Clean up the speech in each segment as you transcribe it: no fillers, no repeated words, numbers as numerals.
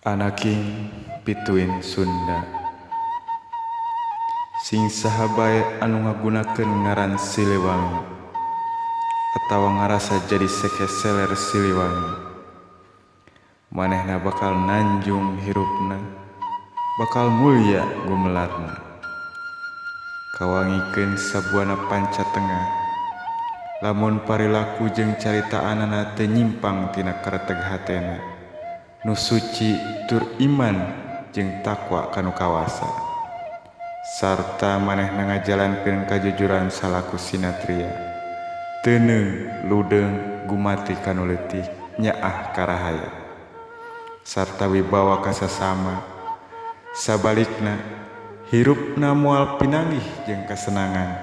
Anaking pituin Sunda. Sing saha bae anu ngagunakeun ngaran Siliwangi atawa ngarasa jadi sekeseler Siliwangi, manehna bakal nanjung hirupna, bakal mulya gumelarna. Kawangikeun sabuana panca tengah, lamun parilaku jeung caritaanana teu nyimpang tina kareteg hatena, nu suci tur iman jeung takwa ka nu kawasa, sarta manehna ngajalankeun kajujuran salaku sinatria, teuneung ludeung gumati ka nu leutik nyaah ka rahayat, sarta wibawa ka sasama. Sabalikna, hirupna moal pinanggih jeung kasenangan,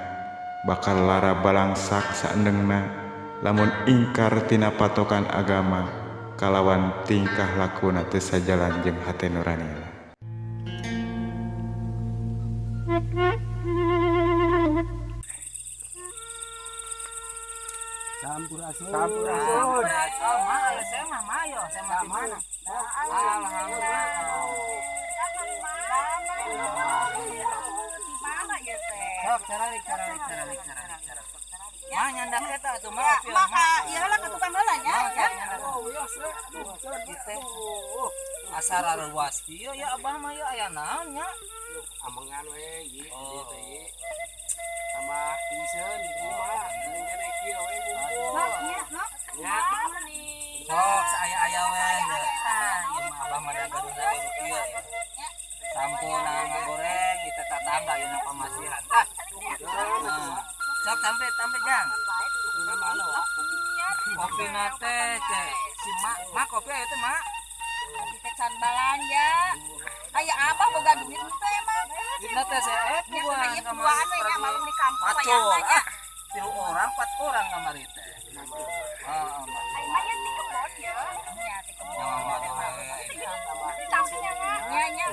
bakal lara balangsak saendengna lamun ingkar tina patokan agama kalawan tingkah lakuna teu sajalan jeung hate nuranina. Sampurasun. Sampurasun. Oh, ma, ayo saya mah, ma, ayo saya mah di mana? Alhamdulillah. Sok, caralik, caralik, caralik, caralik, caralik. Ma, nyandak eta atuh, ma. Ya, maka ieu lah ke tukang heula nya, ya. Ieu teh asa raruas kieu ya abah mah ya aya naon nya? Amengan we ieu Oh. ieu teh ieu. Sama pingseun di rumah. Mending kene kieu we ngumpul. Nok, nya, nok. Ya. Sok saaya-aya we ya. Ah, ieu mah abah mah da gaduh kieu ya. Sampuna ngagoreng kita tatangga ieu na pamasihan. Ah. Nah. Sok sampai sampai jang. Kopina mana wa? Kopi nate teh si mak, mak kopi aya teh mak. Kopi teh can balanja. Aya abah boga duit teh emang. Duitna teh seep Nya buan ieu buan we nya malum di kampung Pacul, wayahna nya. ah, tilu orang, empat orang kamari teh. Ah, Ai mah nya ti kebon ya. Nya ti kebon. Nyawa we. Di sampingnya nya. Nya nya.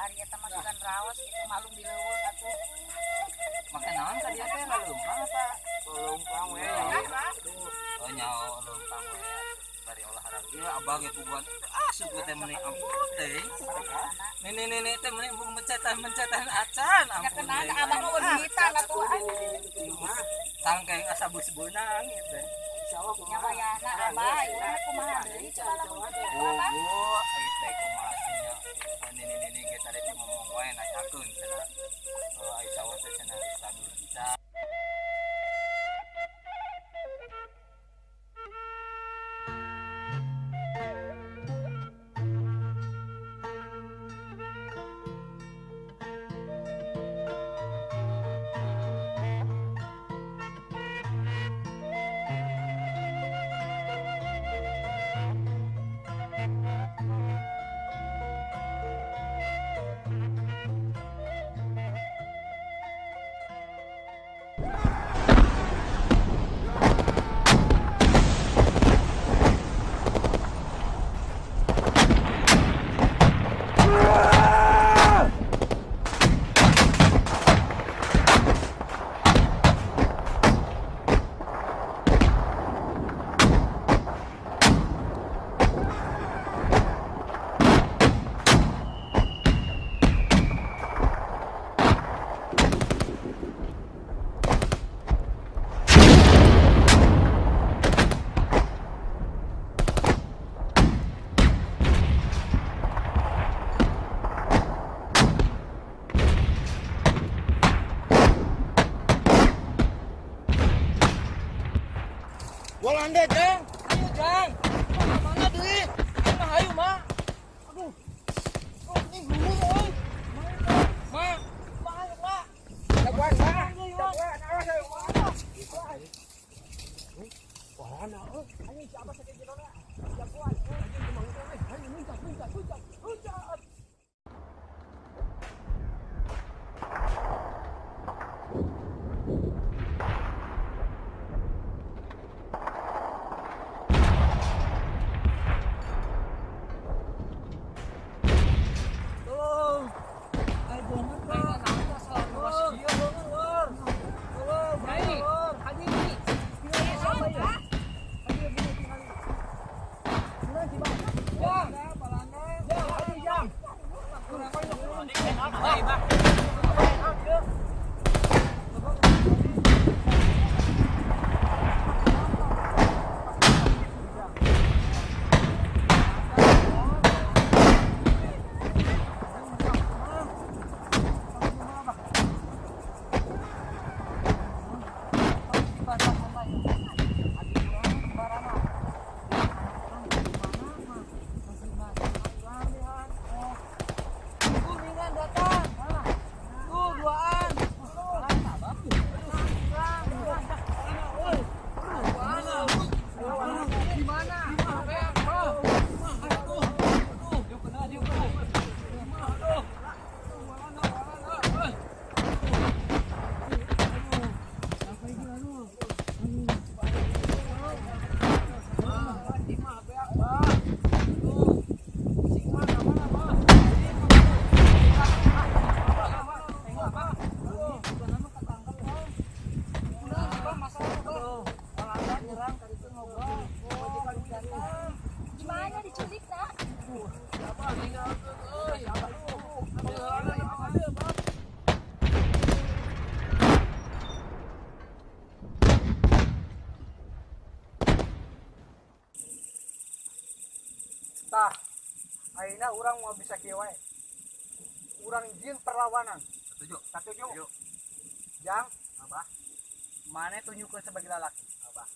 Ari eta mah sugan raos kitu malum di leuweung atuh. Make naon ka dieu teh laleumpang apa? Leumpang we. Oh, nyawa leumpang we. Bari olahraga ieu abah ge puguan. Ah, suku teh meuni ampun teh. Nini nini teh meuni embung mencetan-mencetan acan Nya ampun. kenal Teh. abah mah duitan atuh. Tangkeng asa beus beunang ieu teh. Insyaallah Nya kumaha. wayahna abah ieu mah kumaha deui coba lamun kitu abah. Wuh, ieu teh kumaha sih nya. Nini nini ge tadi teh ngomong wae nanyakeun cenah. Oh, ai sawah teh cenah sadur encan. Walanda jang, ayo jang, mana deui? Mah ayo mah. Aduh. Oh, ini luhur euy. Ma, ma ayo ma. Jagoan ma. Jagoan awas ayo. Wah, euy. Anjing si abah sakit jerona. Jagoan. Anjing kumaha euy. Anjing muncak muncak muncak. Muncak. Tolong. Ayo banget, Pak. Tolong. Iya banget, War. Tolong, tolong. Haji. Siapa ya? Haji, haji, haji. Bulan, Cibang. Ya, Palanda. Tah, ayeuna urang moal bisa kieu wae. Urang jieun perlawanan. Setuju. Setuju. Setuju. Jang, Abah. Maneh tunjukkeun sebagai lalaki. Abah.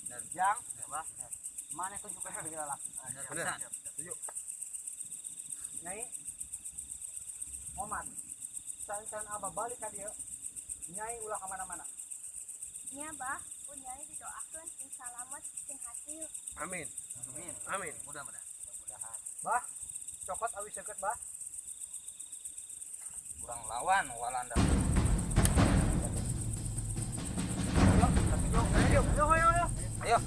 Bener. Jang, Abah. maneh tunjukkeun sebagai lalaki. Bener. Setuju. Nyai, Omat, saencan Abah balik ka dieu, Nyai ulah ka mana-mana. Nya bah, ku Nyai didoakeun sing salamet sing hasil. Amin. Amin. Amin. Mudah-mudahan. Mudah-mudahan. Bah, cokot awi seukeut bah. Kurang lawan Walanda. Ayo, ayo, ayo, ayo, ayo. Ayo.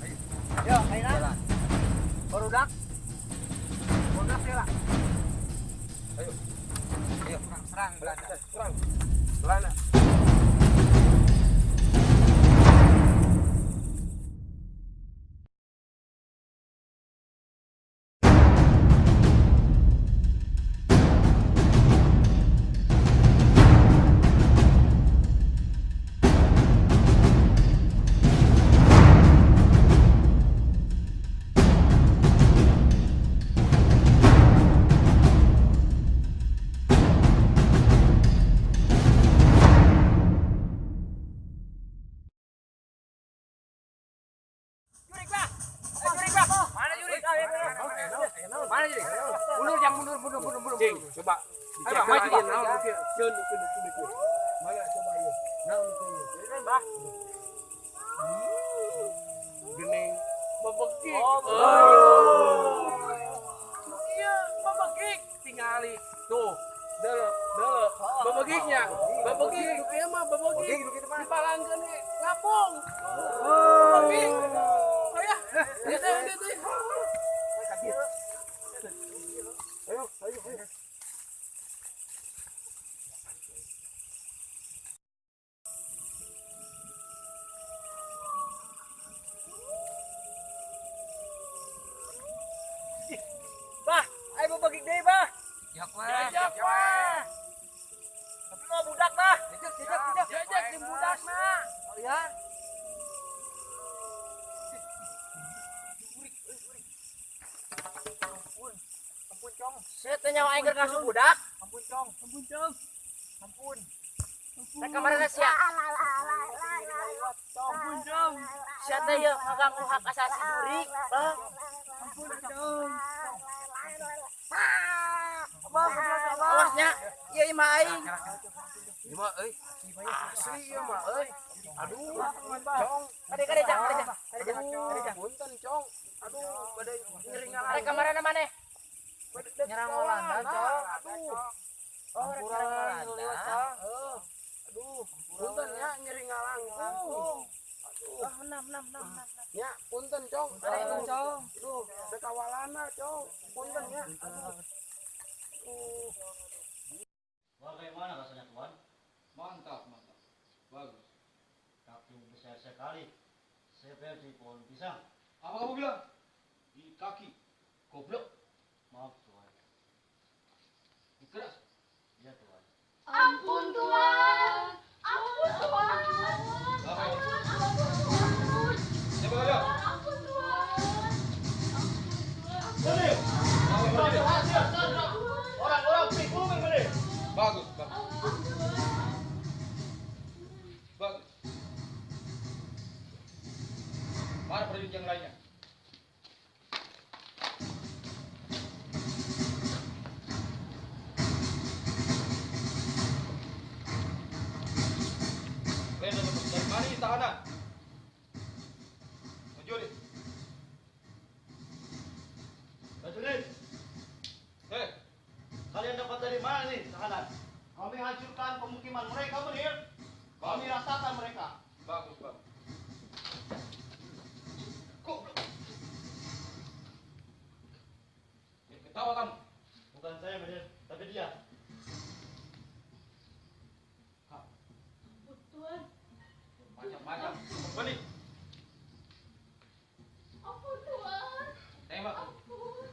Ayo, ayeuna Jalan. barudak. Barudak heula. Ayo. Ayo, kurang serang Belanda. Kurang. Belanda. Jurik, Bah. Jurik, Bah. Mana jurik? Mana jurik? Mundur, jangan mundur, mundur, mundur, mundur. Cing, coba. Ayo, Bah, maju, Bah. Naon nu kieu? Sieun nu kieu, nu kieu, nu kieu. Mana coba ieu? Naon nu kieu ieu? Bah. Geuning bebegik. Oh, Nu kieu bebegik tingali. Tuh, deuleu, deuleu. Bebegiknya, bebegik nu kieu mah bebegik. Dipalangkeun ge ngapung. Bebegik. Ayo, ya teh, ya teh. Ayo, ayo, ayo. Bah, ayo bebegik deui, Bah. Jak weh. Jajak weh. Tapi mau budak, Bah. Jejak, jejak, jejak. Jajak jeung budakna. Oh ya. Ampun. Ampun, Cong. Saya teh nyawa aing keur ngasuh budak. Ampun, Cong. Ampun, Cong. Ampun. Rek kamarana sia? Cong. Ampun, Cong. Sia teh ieu ngaganggu hak asasi jurik, Bah. Ampun, Cong. Awas nya, ieu imah aing. Ieu mah euy. Asli ieu mah euy. Aduh, Cong. Kade kade jang, kade jang. Kade jang. Aduh, punten, Cong. Aduh, bade nyeri ngalang. Rek kamarana maneh? Bade Nyerang Walanda, Cong. Aduh. Oh, rek nyerang Walanda. Heeh. Aduh, punten nya nyeri ngalangkung. Aduh, Oh, enam, enam, enam, enam. nya punten, Cong. Aduh, Cong. Aduh, dek kawalana, Cong. Punten nya. Aduh. Aduh. Bagaimana rasanya, Tuan? Mantap, mantap. Bagus. Kaki besar sekali, seperti pohon pisang. Apa kamu bilang? Di kaki. Goblok. Maaf, Tuan. Keras. Ya, Tuan. Ampun Tuan. Ampun Tuan. Ampun, ampun, ampun. Siapa kalian? Ampun Tuan. Berdiri! Orang-orang pribumi berdiri! Bagus, bagus. Bagus. Mana prajurit yang lainnya? Kalian dapat dari mana ini tahanan? Prajurit. Prajurit, Hei, kalian dapat dari mana nih tahanan? Kami hancurkan pemukiman mereka, Menir. Kami rasakan mereka. Bagus, bagus. Goblok. Ketawa kamu. Bukan saya, Menir, tapi dia. Tuan. Macam-macam. Kembali. Ampun Tuan. Tembak. Ampun.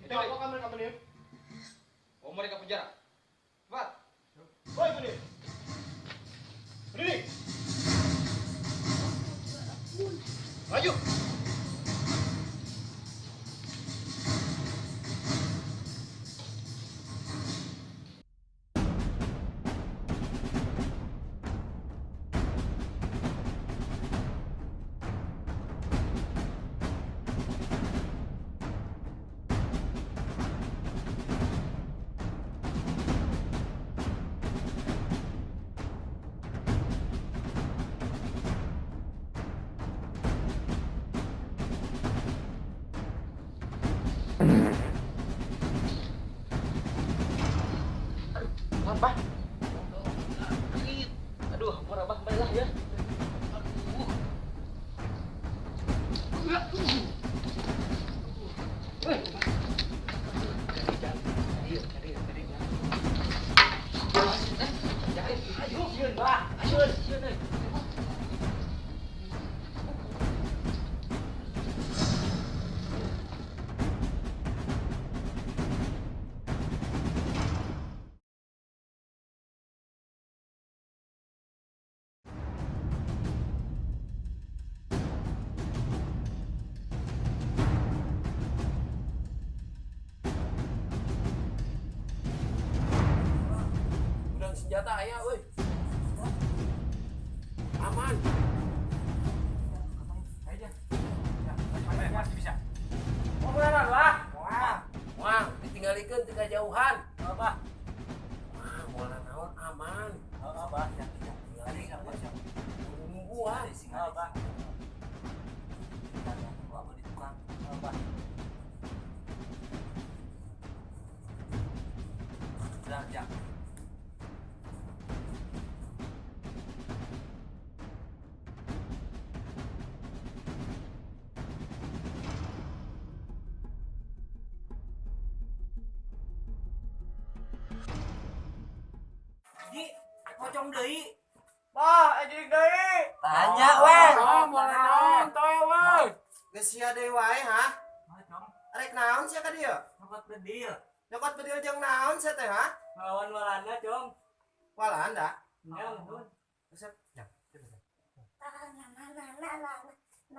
Itu apa mereka, Menir? Oh, mereka penjara. Cepat. Baik, Menir. Berdiri. Maju. Bah. Aduh, ampun Abah, baiklah ya. Aduh. Ayo, sieun, Bah. Ayo, sieun euy. Senjata aya euy. Aman. Ayo dia. Masih bisa. Mau beneran lah. Wah. Wah, ditinggalikeun teu kajauhan. Apa? Wah, moal naon aman. Heeh, Bah. Tinggali apa siap. Nungguan. Heeh, Bah. Tunggu apa di tukang. Heeh, Bah. Udah, jak. Pocong deui. Bah, jurig deui. Tanya we. Oh, moal naon toh we. Geus sia deui wae ha? Arek naon sia ka dieu? Nyokot bedil. Nyokot bedil jeung naon sia teh ha? Lawan Walanda, Cong. Walanda? Ya, nuhun. Resep. Jang.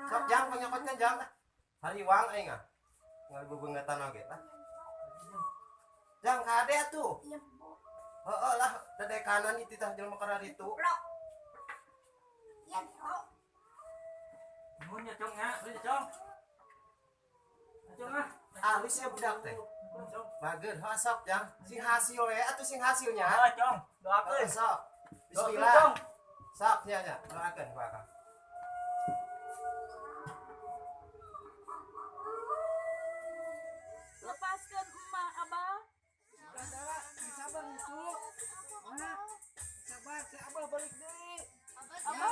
Sok jang panyokotkeun jang. Hariwang aing ah. Ngali bebengetan oge lah. Jang kade atuh. Heeh lah, dede kanan itu tah jelema kana ditu. Ya, bro. Nuhun ya, Cong ya. Beli, Cong. Cong ah. Alus ya budak teh. Bager, heuh sok jang. Sing hasil we atuh sing hasilnya. Heeh, Cong. Doakeun. Sok. Bismillah. Sok nya nya, doakeun ku akang. Lepaskan emak, Abah. Sabar itu. Sabar, si Abah balik deui. Abah, Abah,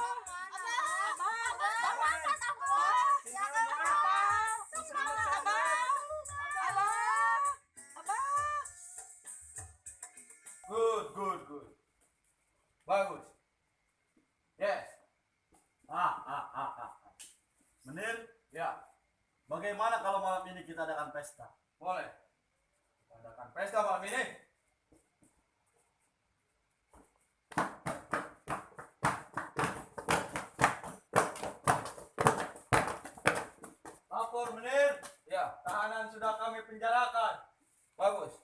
Abah, angkat Abah. Abah, Abah, Abah, Abah. Good, good, good. Bagus. Yes. Menir, ya. Bagaimana kalau malam ini kita adakan pesta? Boleh. Kita adakan pesta malam ini. Lapor Menir. Ya, tahanan sudah kami penjarakan. Bagus.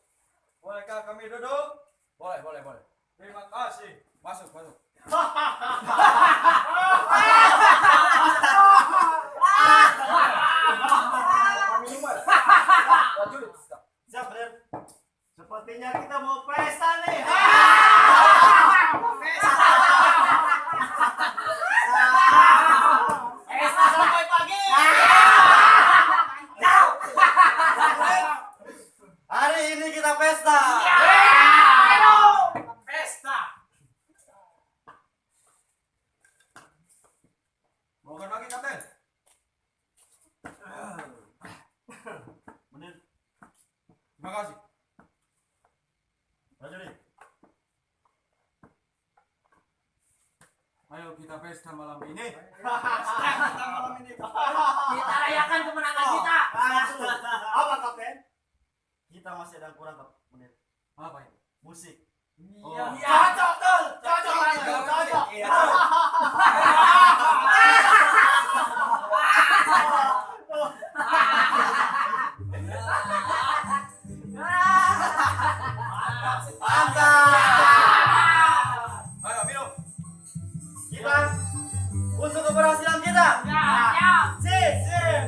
Bolehkah kami duduk? Boleh, boleh, boleh. Terima kasih. Masuk, masuk. Siap, Menir. Sepertinya kita mau pesta nih. Pesta. Pesta sampai pagi. Hari ini kita pesta. Pesta. Bukan lagi kapten. Menir. Terima kasih. Prajurit. Ayo kita pesta malam ini. Pesta kita malam ini. Kita rayakan kemenangan kita. Apa kapten? Kita masih ada kurang, Menir. Apa itu? Musik. Iya. Cocok tuh. Cocok. Cocok. Iya. Mantap. Ayo minum. Kita untuk keberhasilan kita. Ya, siap. Sip, sip.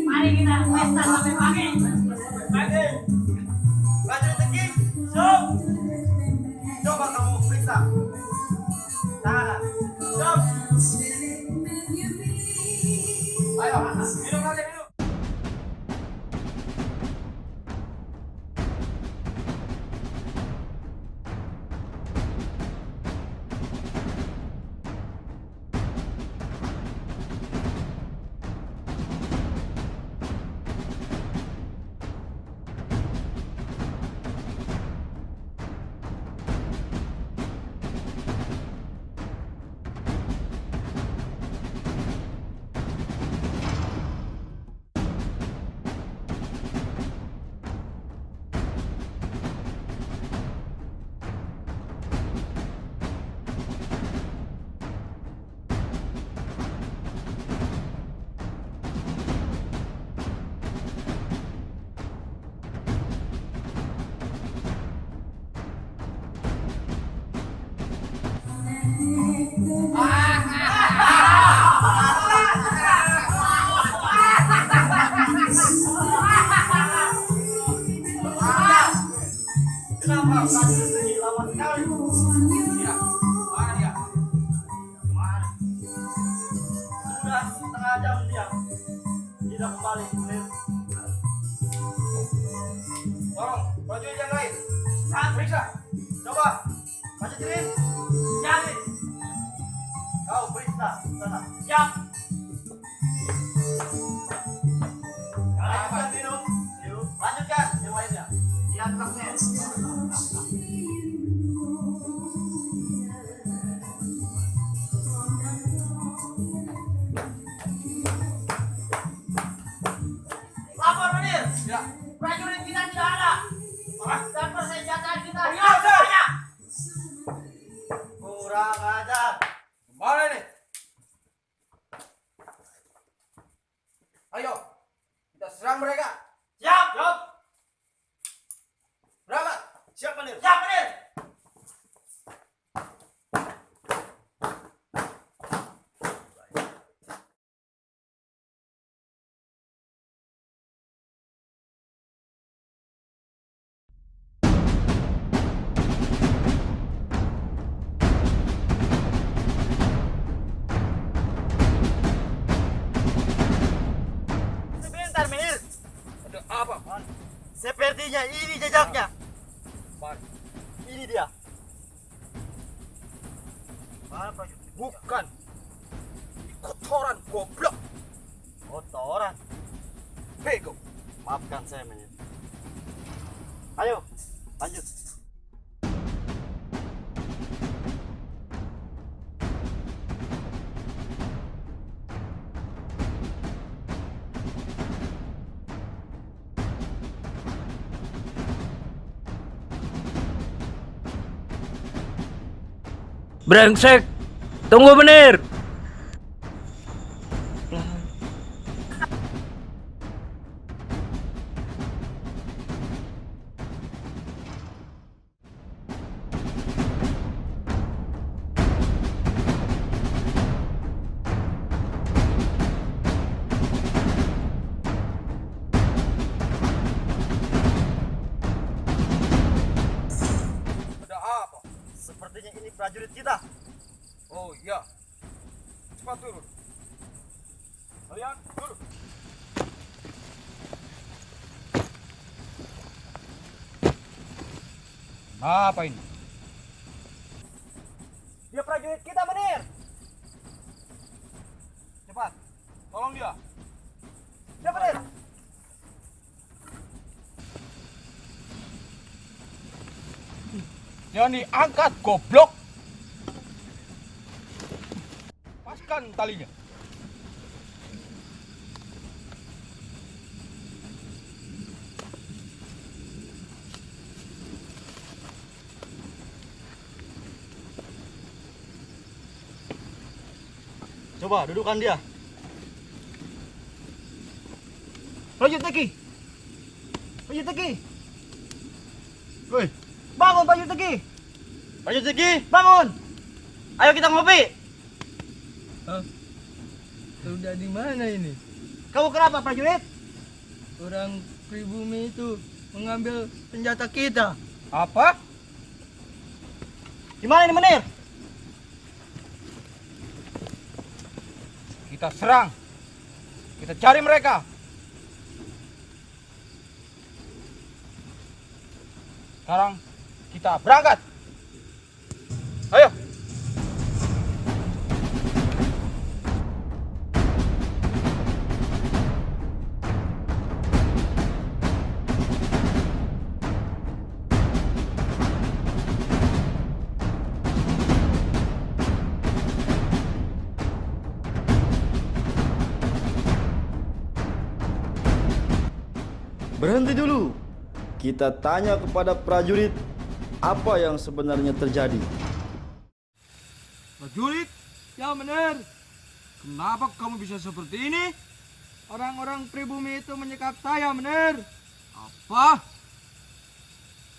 Mari kita pesta sampai pagi. Pagi. Prajurit Teking, sok. Coba kamu periksa. Periksa. Tahanan. Siap. Ayo, minum saja, minum. Kenapa kasus ini lama sekali? Iya, mana dia? Mana? Sudah setengah jam dia tidak kembali. Tolong, prajurit yang lain, saat periksa. Coba, prajurit, cari. Kau periksa sana. Siap. Lanjutkan minum. Lanjutkan yang lainnya. Lihat kapten. Lapor, Menir. Ya. Prajurit kita tidak ada. Dan persenjataan kita hilang semuanya. Kurang ajar. Mana ini? Ayo, kita serang mereka. Siap. Siap. Berangkat. Siap, Menir. Siap, Menir. Sebentar, Menir. Ada apa? Sepertinya ini jejaknya. Ini dia. Mana prajurit? Bukan. Kotoran goblok. Kotoran. Bego. Maafkan saya, Menir. Ayo, lanjut. Brengsek. Tunggu, Menir. Ada apa? Sepertinya ini prajurit kita. Oh iya. Cepat turun. Kalian turun. Apa ini? Dia prajurit kita, Menir. Cepat, tolong dia. Siap, Menir. Jangan diangkat, goblok. Lepaskan talinya. Coba dudukan dia. Prajurit Teki. Prajurit Teki. Woi, Bangun, Prajurit Teki. Prajurit Teki, Bangun. Ayo kita ngopi. Hah? Sudah di mana ini? Kamu kenapa, prajurit? Orang pribumi itu mengambil senjata kita. Apa? Gimana ini, Menir? Kita serang. Kita cari mereka. Sekarang kita berangkat. Ayo. Berhenti dulu. Kita tanya kepada prajurit apa yang sebenarnya terjadi. Prajurit, Ya, Menir. kenapa kamu bisa seperti ini? Orang-orang pribumi itu menyekap saya, Menir. Apa?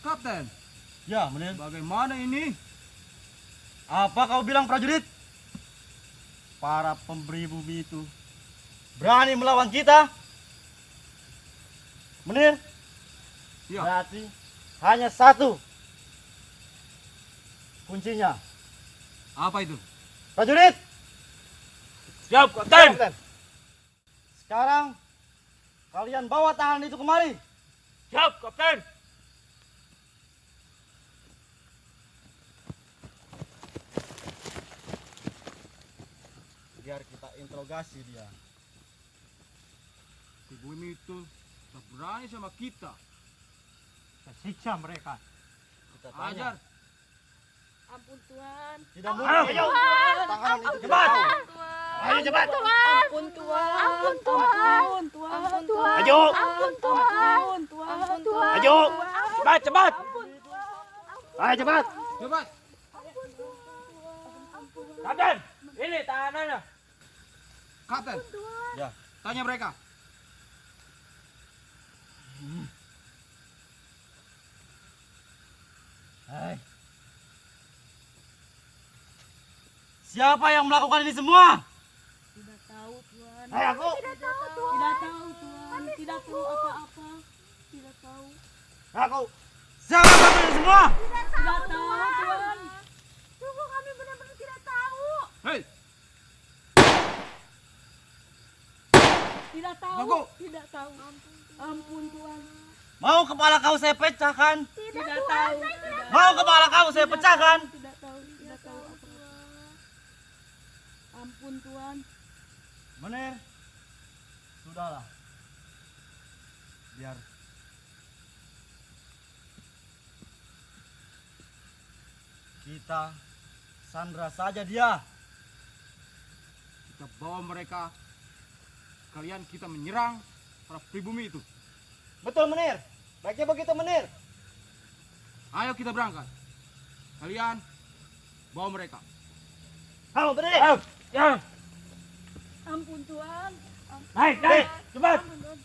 Kapten, Ya, Menir. bagaimana ini? Apa kau bilang, prajurit? Para pemberi bumi itu berani melawan kita. Menir, Ya. berarti hanya satu kuncinya. Apa itu? Prajurit, Siap, Kapten. Kapten. Sekarang kalian bawa tahanan itu kemari. Siap, Kapten. Biar kita interogasi dia. Pribumi itu tak berani sama kita. Kita siksa mereka. Kita tanya. Ajar. Ampun Tuhan. Tidak mungkin. Ayo. Tahanan itu Cepat. Ayo cepat. Ampun Tuhan. Ampun Tuhan. Ampun Tuhan. Ayo. Ampun Tuhan. Ampun Tuhan. Ayo. Cepat, cepat. Ampun Tuhan. Ayo cepat. Cepat. Kapten, ini tahanannya. Kapten. Ya. Tanya mereka. Hai. Siapa yang melakukan ini semua? Tidak tahu Tuhan. Hai aku. Tidak tahu Tuhan. Tidak tahu Tuhan. Tidak tahu apa-apa. Tidak tahu. Aku. Siapa yang melakukan ini semua? Tidak tahu Tuhan. Sungguh kami benar-benar tidak tahu. Hei, Tidak tahu. Ngaku. Tidak tahu. Ampun Tuhan. Mau kepala kau saya pecahkan? Tidak tahu. Mau kepala kau saya pecahkan? Tidak tahu. Tidak tahu apa. Ampun Tuhan. Menir, sudahlah. Biar kita sandra saja dia. kita bawa mereka. Kalian kita menyerang para pribumi itu. Betul, Menir. Baiknya begitu, Menir. Ayo kita berangkat. Kalian bawa mereka. Ayo, Menir. Ya. Ampun Tuhan. Naik, naik, cepat. Ampun Tuhan.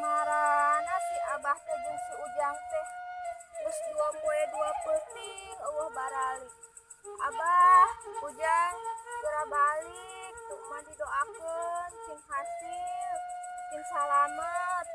Marana si Abah teh jeung si Ujang teh geus 2 poe 2 peuting euweuh baralik. Abah, Ujang, geura balik, tuh mah didoakeun cing hasil, cing salamet.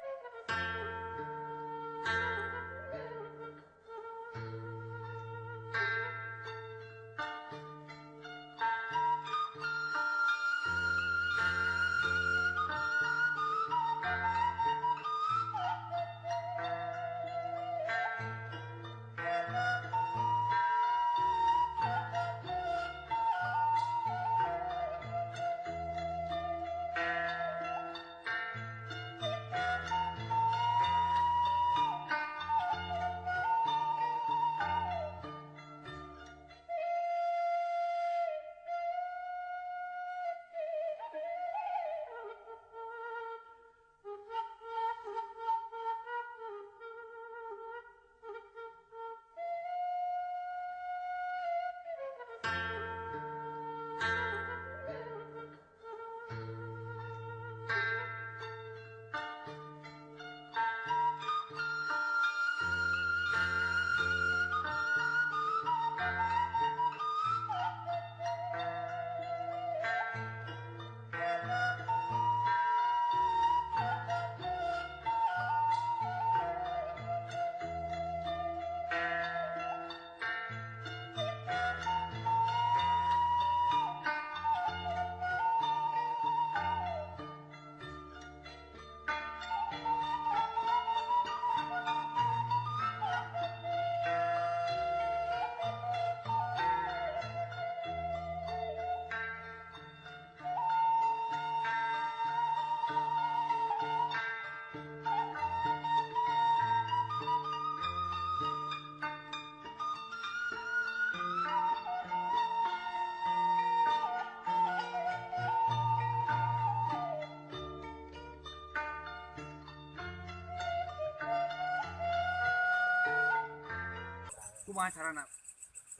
Kumaha carana?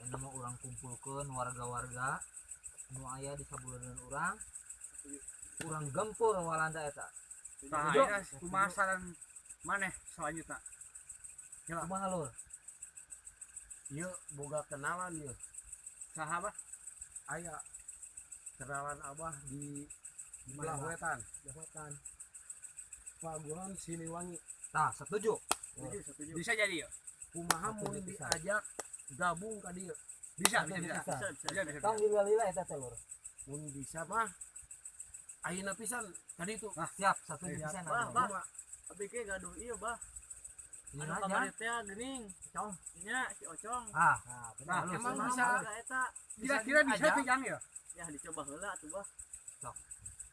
Anu mah urang kumpulkeun warga-warga nu aya di sabulanan urang. Urang gempur Walanda eta. Tah, ayeuna kumaha saran maneh selanjutna? Kumaha lur? Ieu boga kenalan ieu. Saha bah? Aya kenalan abah di belah wetan. Belah wetan. Paguron Siliwangi. Tah, setuju. Setuju, setuju. Bisa jadi ya? Kumaha mun diajak gabung ka dieu? Bisa, bisa, bisa. Bisa, bisa. Tong lila-lila eta teh lur. Mun bisa mah ayeuna pisan tadi itu. Nah, siap, setuju pisan. Bah, bah. Abi ge gaduh ieu, bah. Anu kamari teh geuning, Cong. Nya si Ocong. Ah, nah, emang bisa eta. Kira-kira bisa teh Jang ya? Ya dicoba heula atuh, bah. Sok.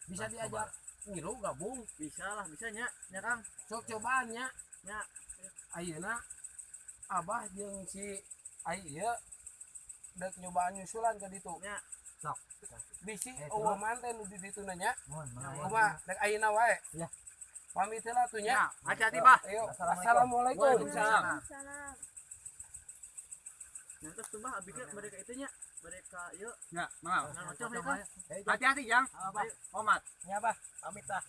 Bisa diajak ngilu gabung. Bisa lah, bisa nya, nya Kang. Sok cobaan nya. Nya. Ayeuna abah jeung si ai ieu dek nyobaan nyusulan ka ditu. Nya. Sok. Bisi eueuh manten nu di ditu nya. Kumaha dek ayeuna wae. Ya. Pamit heula tuh nya. Hati-hati, Bah. Ayo. Assalamualaikum. Waalaikumsalam. Salam. Nah, terus tuh bah abi ge mereka itu nya. Mereka ieu. Ya, mangga. Nah, Ocong ya Kang. Hati-hati, Jang. Omat. Nya, Bah. Pamit lah.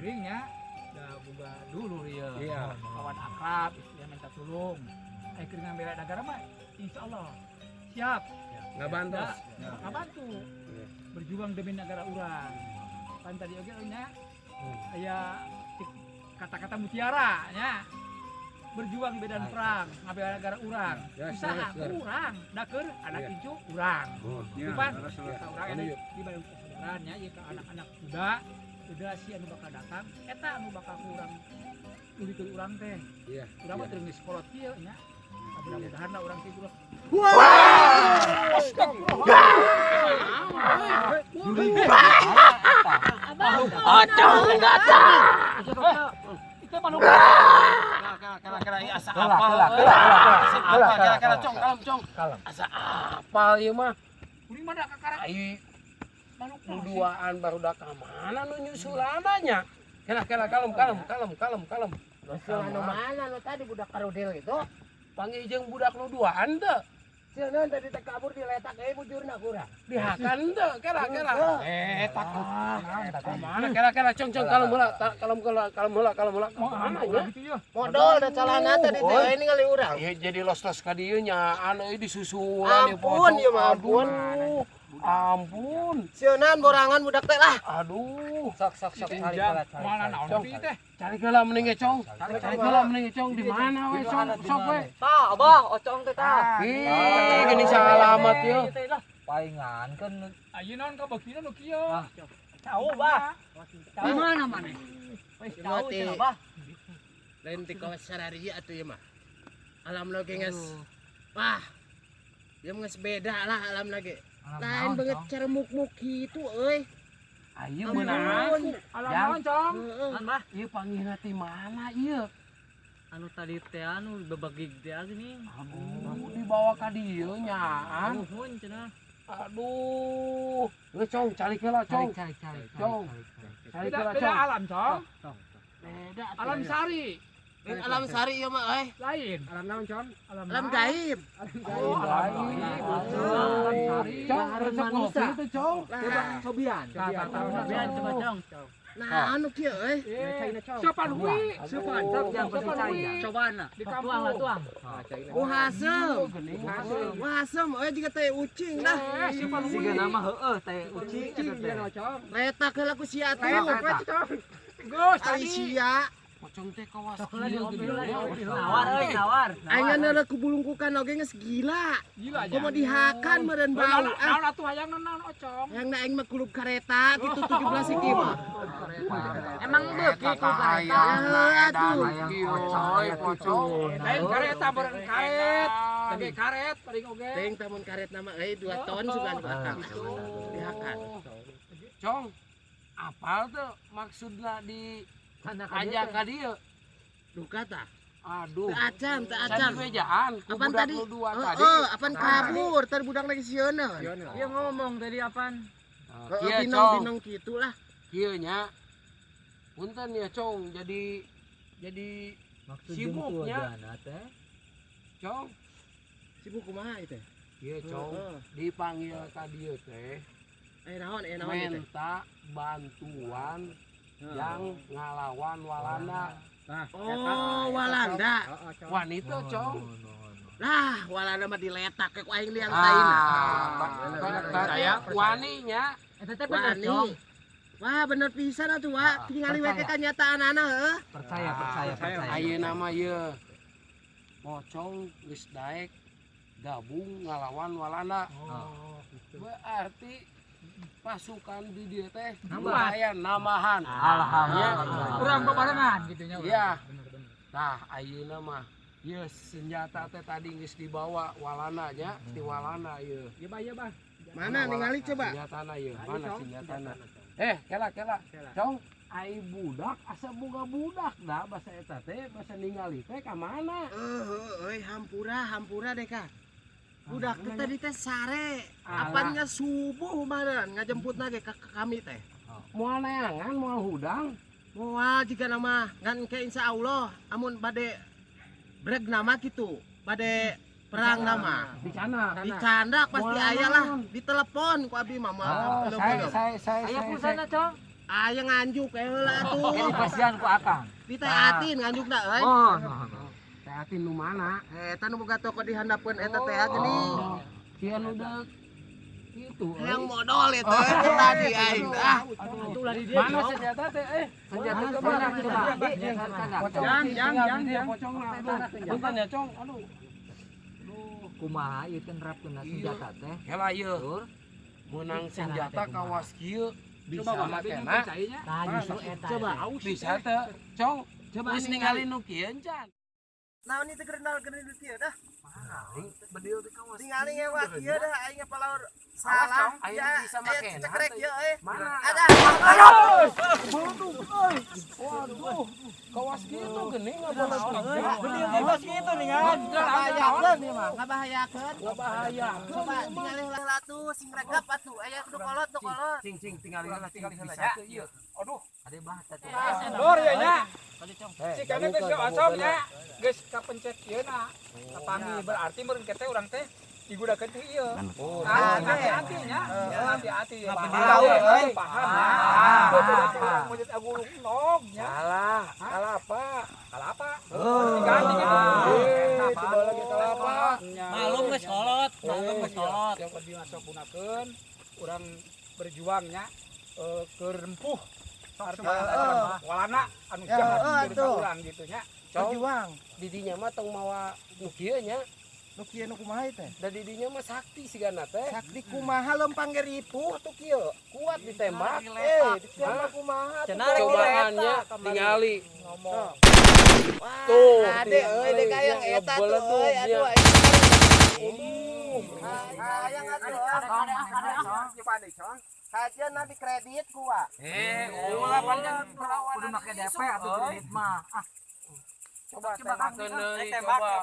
Nya da boga dulur ieu. Iya. Kawan akrab istilah minta tulung. Aya keur ngambela negara mah insyaallah siap. Ngabantos. Ngabantu. Berjuang demi negara urang. Pan tadi oge nya aya kata-kata mutiara nya. Berjuang di medan perang, ngabela negara urang. Usaha urang, da keur anak incu urang. Pan urang anu di badan kesadaran nya ieu ka anak-anak muda. Generasi anu bakal datang, eta anu bakal kurang ulikeun urang teh. Iya. Urang mah teu geus kolot kieu nya. Mudah-mudahan lah urang kieu. Ocong datang. Itu mah Kira-kira asa apal. Kira-kira cong, kalem cong. Asa apal ieu mah. Kuring mah da kakara. Ai nu duaan barudak ka mana nu nyusulananya? Kela kela kalem kalem kalem kalem kalem. Nyusulan nu mana nu tadi budak karudil itu? Panggih jeung budak nu duaan teu? Sieun tadi teh kabur diletak euy bujurna kurang. Dihakan teu? Kela kela. Takut. Mana kela kela cong cong kalem heula kalem heula kalem heula kalem heula. Mana nya? Modol da calana tadi teh euy ningali urang. Ieu jadi los-los ka dieu nyaan euy disusulan di Ampun ieu mah ampun. Ampun. Sieunan borangan budak teh lah. Aduh. Sok sok sok cari heula cari. Mana naon teh teh? Cari heula mending ge cong. Cari heula mending ge cong di mana we cong? Sok we. Tah, Abah, Ocong teh tah. Ih, geuning salamat ieu. Palingan kan Ayeuna naon ka beukina nu kieu. Tahu, Bah. Di mana maneh? Wis tahu cenah, Bah. Lain ti kawas sarari atuh ieu mah. Alam lagi geus. Wah. Ieu geus beda lah alam lagi. Lain banget cara muk-muk gitu euy. Ayo meunang. Alam naon, Cong? Heeh. Ieu panggihna ti mana ieu? Anu tadi teh anu bebegig teh geuning. Aduh, dibawa ka dieu nyaan. Nuhun cenah. Aduh. Geus cong, cari heula cong. Cari cari. Cong. Cari Beda heula beda cong. alam, Cong. Beda Alam sari. Lain alam sari ieu mah euy. Lain. Alam naon, Con? Alam Alam gaib. Oh, alam gaib. Alam sari. Cong, resep kopi itu, Cong. Coba Cobian. Cobian coba, Cong. Nah, anu kieu euy. Sopan hui. Sopan, sopan. Cobaan lah. Di kampung. Tuang lah, tuang. Wah, asem. Wah, asem euy jiga teh ucing lah. Eh, sopan hui. Siga nama heueuh teh ucing eta teh. Letak heula ku sia atuh. Gus, Ari tadi. sia. Pocong teh kawas Sok lah kieu diopi lah, geuning. diopi. Nawar euy, nawar. Aing neuleuh ku bulungkukan oge geus gila. Gila aja. Komo dihakan meureun bau ah. Naon atuh hayang naon ocong. Yang na aing mah kulub kareta gitu 17 iki mah. Emang beuki ku kareta. Ya atuh. Coy, pocong. Lain kareta beureun karet. Sebagai karet paling oge. Teuing tamun karet nama euy 2 ton sugan ku akang. Dihakan. Cong, apal tuh maksudna di Tanda ajak ka dieu? Duka tah. Aduh. Teu acan, teu acan. Can bejaan ku Apaan budak tadi? nu dua tadi. Heeh, apaan kabur, tadi budak lagi sieun. Dia ngomong tadi apaan? Nah, Heeh, kieu, Cong. binong-binong kitu lah. Kieu nya. Punten ya, Cong, jadi sibuknya. Teh. Cong, Sibuk kumaha ieu teh? kieu, Cong, Heeh. dipanggil ka dieu teh Eh naon ieu teh? minta bantuan yang ngalawan Walanda. Oh, Walanda. Wanita, Cong. Lah, Walanda mah diletak ke ku aing liang taina. Saya waninya. Eta teh bener, Wani. Cong. Wah, bener pisan atuh, Wak. Tingali we kanyataanana heuh. Percaya, percaya, percaya. Ayeuna mah ieu. Pocong geus daek gabung ngalawan Walanda. Berarti pasukan di dieu teh lumayan nambahan. Alhamdulillah. Urang bebarengan gitu nya. Iya. Nah, ayeuna mah ieu senjata teh tadi geus dibawa Walanda nya, ti Walanda ieu. Iya, Bah, iya, Bah. Mana ningali coba? Senjatana ieu, mana senjatana? Eh, kela kela. Cong, ai budak asa boga budak da basa eta teh basa ningali teh ka mana? Heuh, euy hampura, hampura deh ka. Budak teh tadi teh sare. Alah. Apannya subuh meureun ngajemputna ge ka kami teh. Moal neangan, moal hudang. Moal jiga nama ngan ke insya Allah amun bade breg nama gitu, bade perang nama. Di sana. Dicandak pasti Moal aya lah, ditelepon ku abi mah moal Oh, belum saya belum. saya saya Aya saya. pulsana, Cong. Aya nganjuk eh heula atuh. Ini pasian ku akang. Diteatin nganjukna euy. Oh, no. Teatin nu mana? Eta nu boga toko di handapeun eta teh geuning. Kieu nu deuk itu. Yang modal eta teh tadi aing ah. Mana senjata teh eh? Senjata coba, coba. Pocong. Jang, jang, jang, jang. Pocong lah. Punten ya, Cong. Aduh. Kumaha ieu teh nerapkeun senjata teh? Kela ieu Tur. meunang senjata kawas kieu bisa Coba Bah, makena. percayanya. Tah justru eta. Coba. Bisa teh, Cong. Coba Geus ningali nu kieu can. Naon ieu teh gerenal gerenal kieu dah. Bedil teh kawas. Tingali ngewa kieu dah aing palaur salah. Aing Ya, bisa eh, makena cekrek teh. ieu euy. Mana? Ada. Waduh, kawas kieu tuh geuning ngabahayakeun. Bedil kawas kitu nih kan. Ngabahayakeun ieu mah, ngabahayakeun. Ngabahayakeun. Coba tingali heula tuh sing regap atuh. Aya kudu kolot tuh kolot. Cing cing tingali heula cing bisa teu ieu. Aduh, Ade bah teh. Lur ya nya. Si kami geus ocong nya. Geus kapencet ieu na. Kapanggih berarti meureun teh urang teh digudakeun teh ieu. Ah, hati-hati nya. Hati-hati ya. Tahu, euy. Paham. Ah, urang mau jadi agulung nog nya. salah. Kalapa. Kalapa. Diganti gitu. Eh, coba lagi kalapa. Malum geus kolot, malum geus kolot. Yang lebih masuk gunakeun urang berjuangnya keur rempuh. Artinya walana anu Ya, jahat heeh, dari tuh. urang gitu nya. Cong, Berjuang. didinya mah tong mawa nu kieu nya. Nu kieu nu kumaha teh? Da didinya mah sakti sigana teh. Sakti kumaha lempang ge ripuh tuh kieu. Kuat ditembak. Eh, ditembak kumaha tuh. Cobaannya tingali. Ngomong. Wah, Tuh, ade euy dek hayang nya eta tuh euy ngebeledugnya. aduh aing. Hayang atuh. Kajian nabi kredit kuat. Eh, ulah panjang perlawanan. Kudu make DP atuh kredit mah. Ah, Coba tembakeun deui, coba. Alah,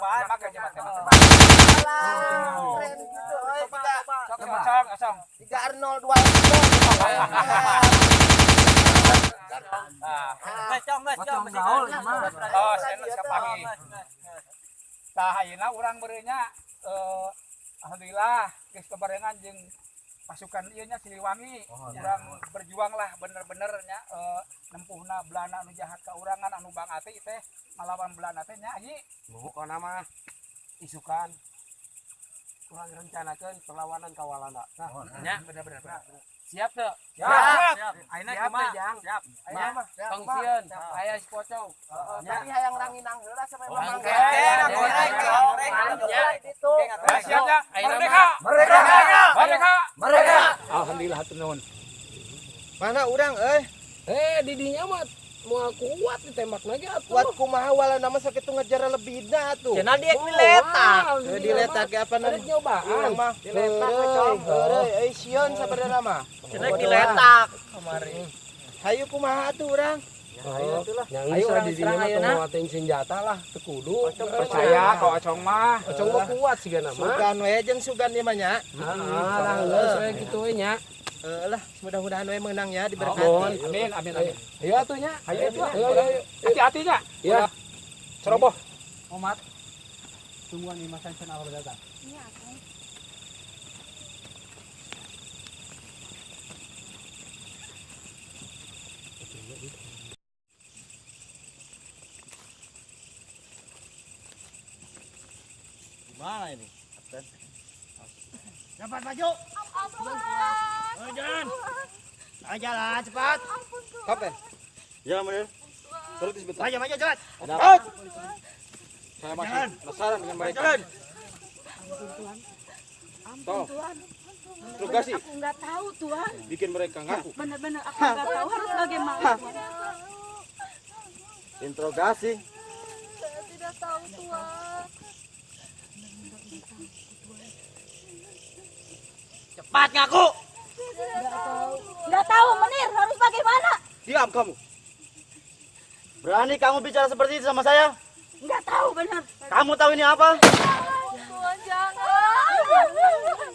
keren gitu euy tiga coba. 302. Cong, geus, Cong. Pocong gaul mah. Oh, saya kapanggih. Tah ayeuna urang beureunnya alhamdulillah geus kebarengan jeung pasukan ieu nya Siliwangi. Urang berjuang lah bener-bener nya nempuhna Belanda anu jahat ka urangan anu Bang Ati teh ngalawan Belanda teh nya Haji. Pokona mah isukan kurang rencanakeun perlawanan ka Walanda. Nah, Nya. bener-bener. Siap teu? Siap. Ayeuna Siap kumaha? teh, Jang. Siap. Ayeuna mah tong sieun, aya si pocong. Tapi hayang ranginang heula sampai Oke, mamang. goreng, goreng. Itu. Siap ya. Ayeuna Merdeka. Merdeka. Merdeka. Merdeka. Alhamdulillah hatur nuhun. Mana urang euy? Eh, didinya mah moal kuat ditembak lagi atuh. Kuat kumaha Walanda mah sakitu ngejar lebihna atuh. Cenah dia diletak. Heuh, diletak ge apa Ada nyobaan. Urang mah diletak we, Cong. Heureuy, euy sieun sabenerna mah. Cenah diletak kemarin. Hayu kumaha atuh urang? Ayo atuh lah. Ayo urang didinya serang mah ayeuna. tong mawa senjata lah, teu kudu. Percaya ka Ocong mah. Pocong mah kuat sigana mah. Sugan we jeung sugan ieu mah nya. Heeh, lah geus we kitu we nya. Heuh lah, mudah-mudahan we menang ya diberkati. Mohon. Amin amin amin. Ayo atuh nya. Ayo atuh. Ayo ayo ayo. Hati-hati nya. Ya. Ceroboh. Omat. Tungguan imah can awal datang. Iya, Akang. Gimana ini? Kapten? Cepat maju. Ampun, Jalan. Ayo jalan cepat. ampun, Tuan. Kapten. Ya, Menir. Berhenti sebentar. Maju maju cepat. Ada apa? Saya masih penasaran dengan mereka. Jalan. Ampun, Tolong. Tuan. Interogasi. Aku nggak tahu, Tuan. Bikin mereka ngaku. Benar-benar aku nggak tahu harus bagaimana, Tuan. Interogasi. Saya tidak tahu, Tuan. Cepat ngaku. Nggak tahu. Nggak tahu, Menir, harus bagaimana? Diam kamu. Berani kamu bicara seperti itu sama saya? Nggak tahu benar. Kamu tahu ini apa? Tuan, jangan. Jangan, Tuan.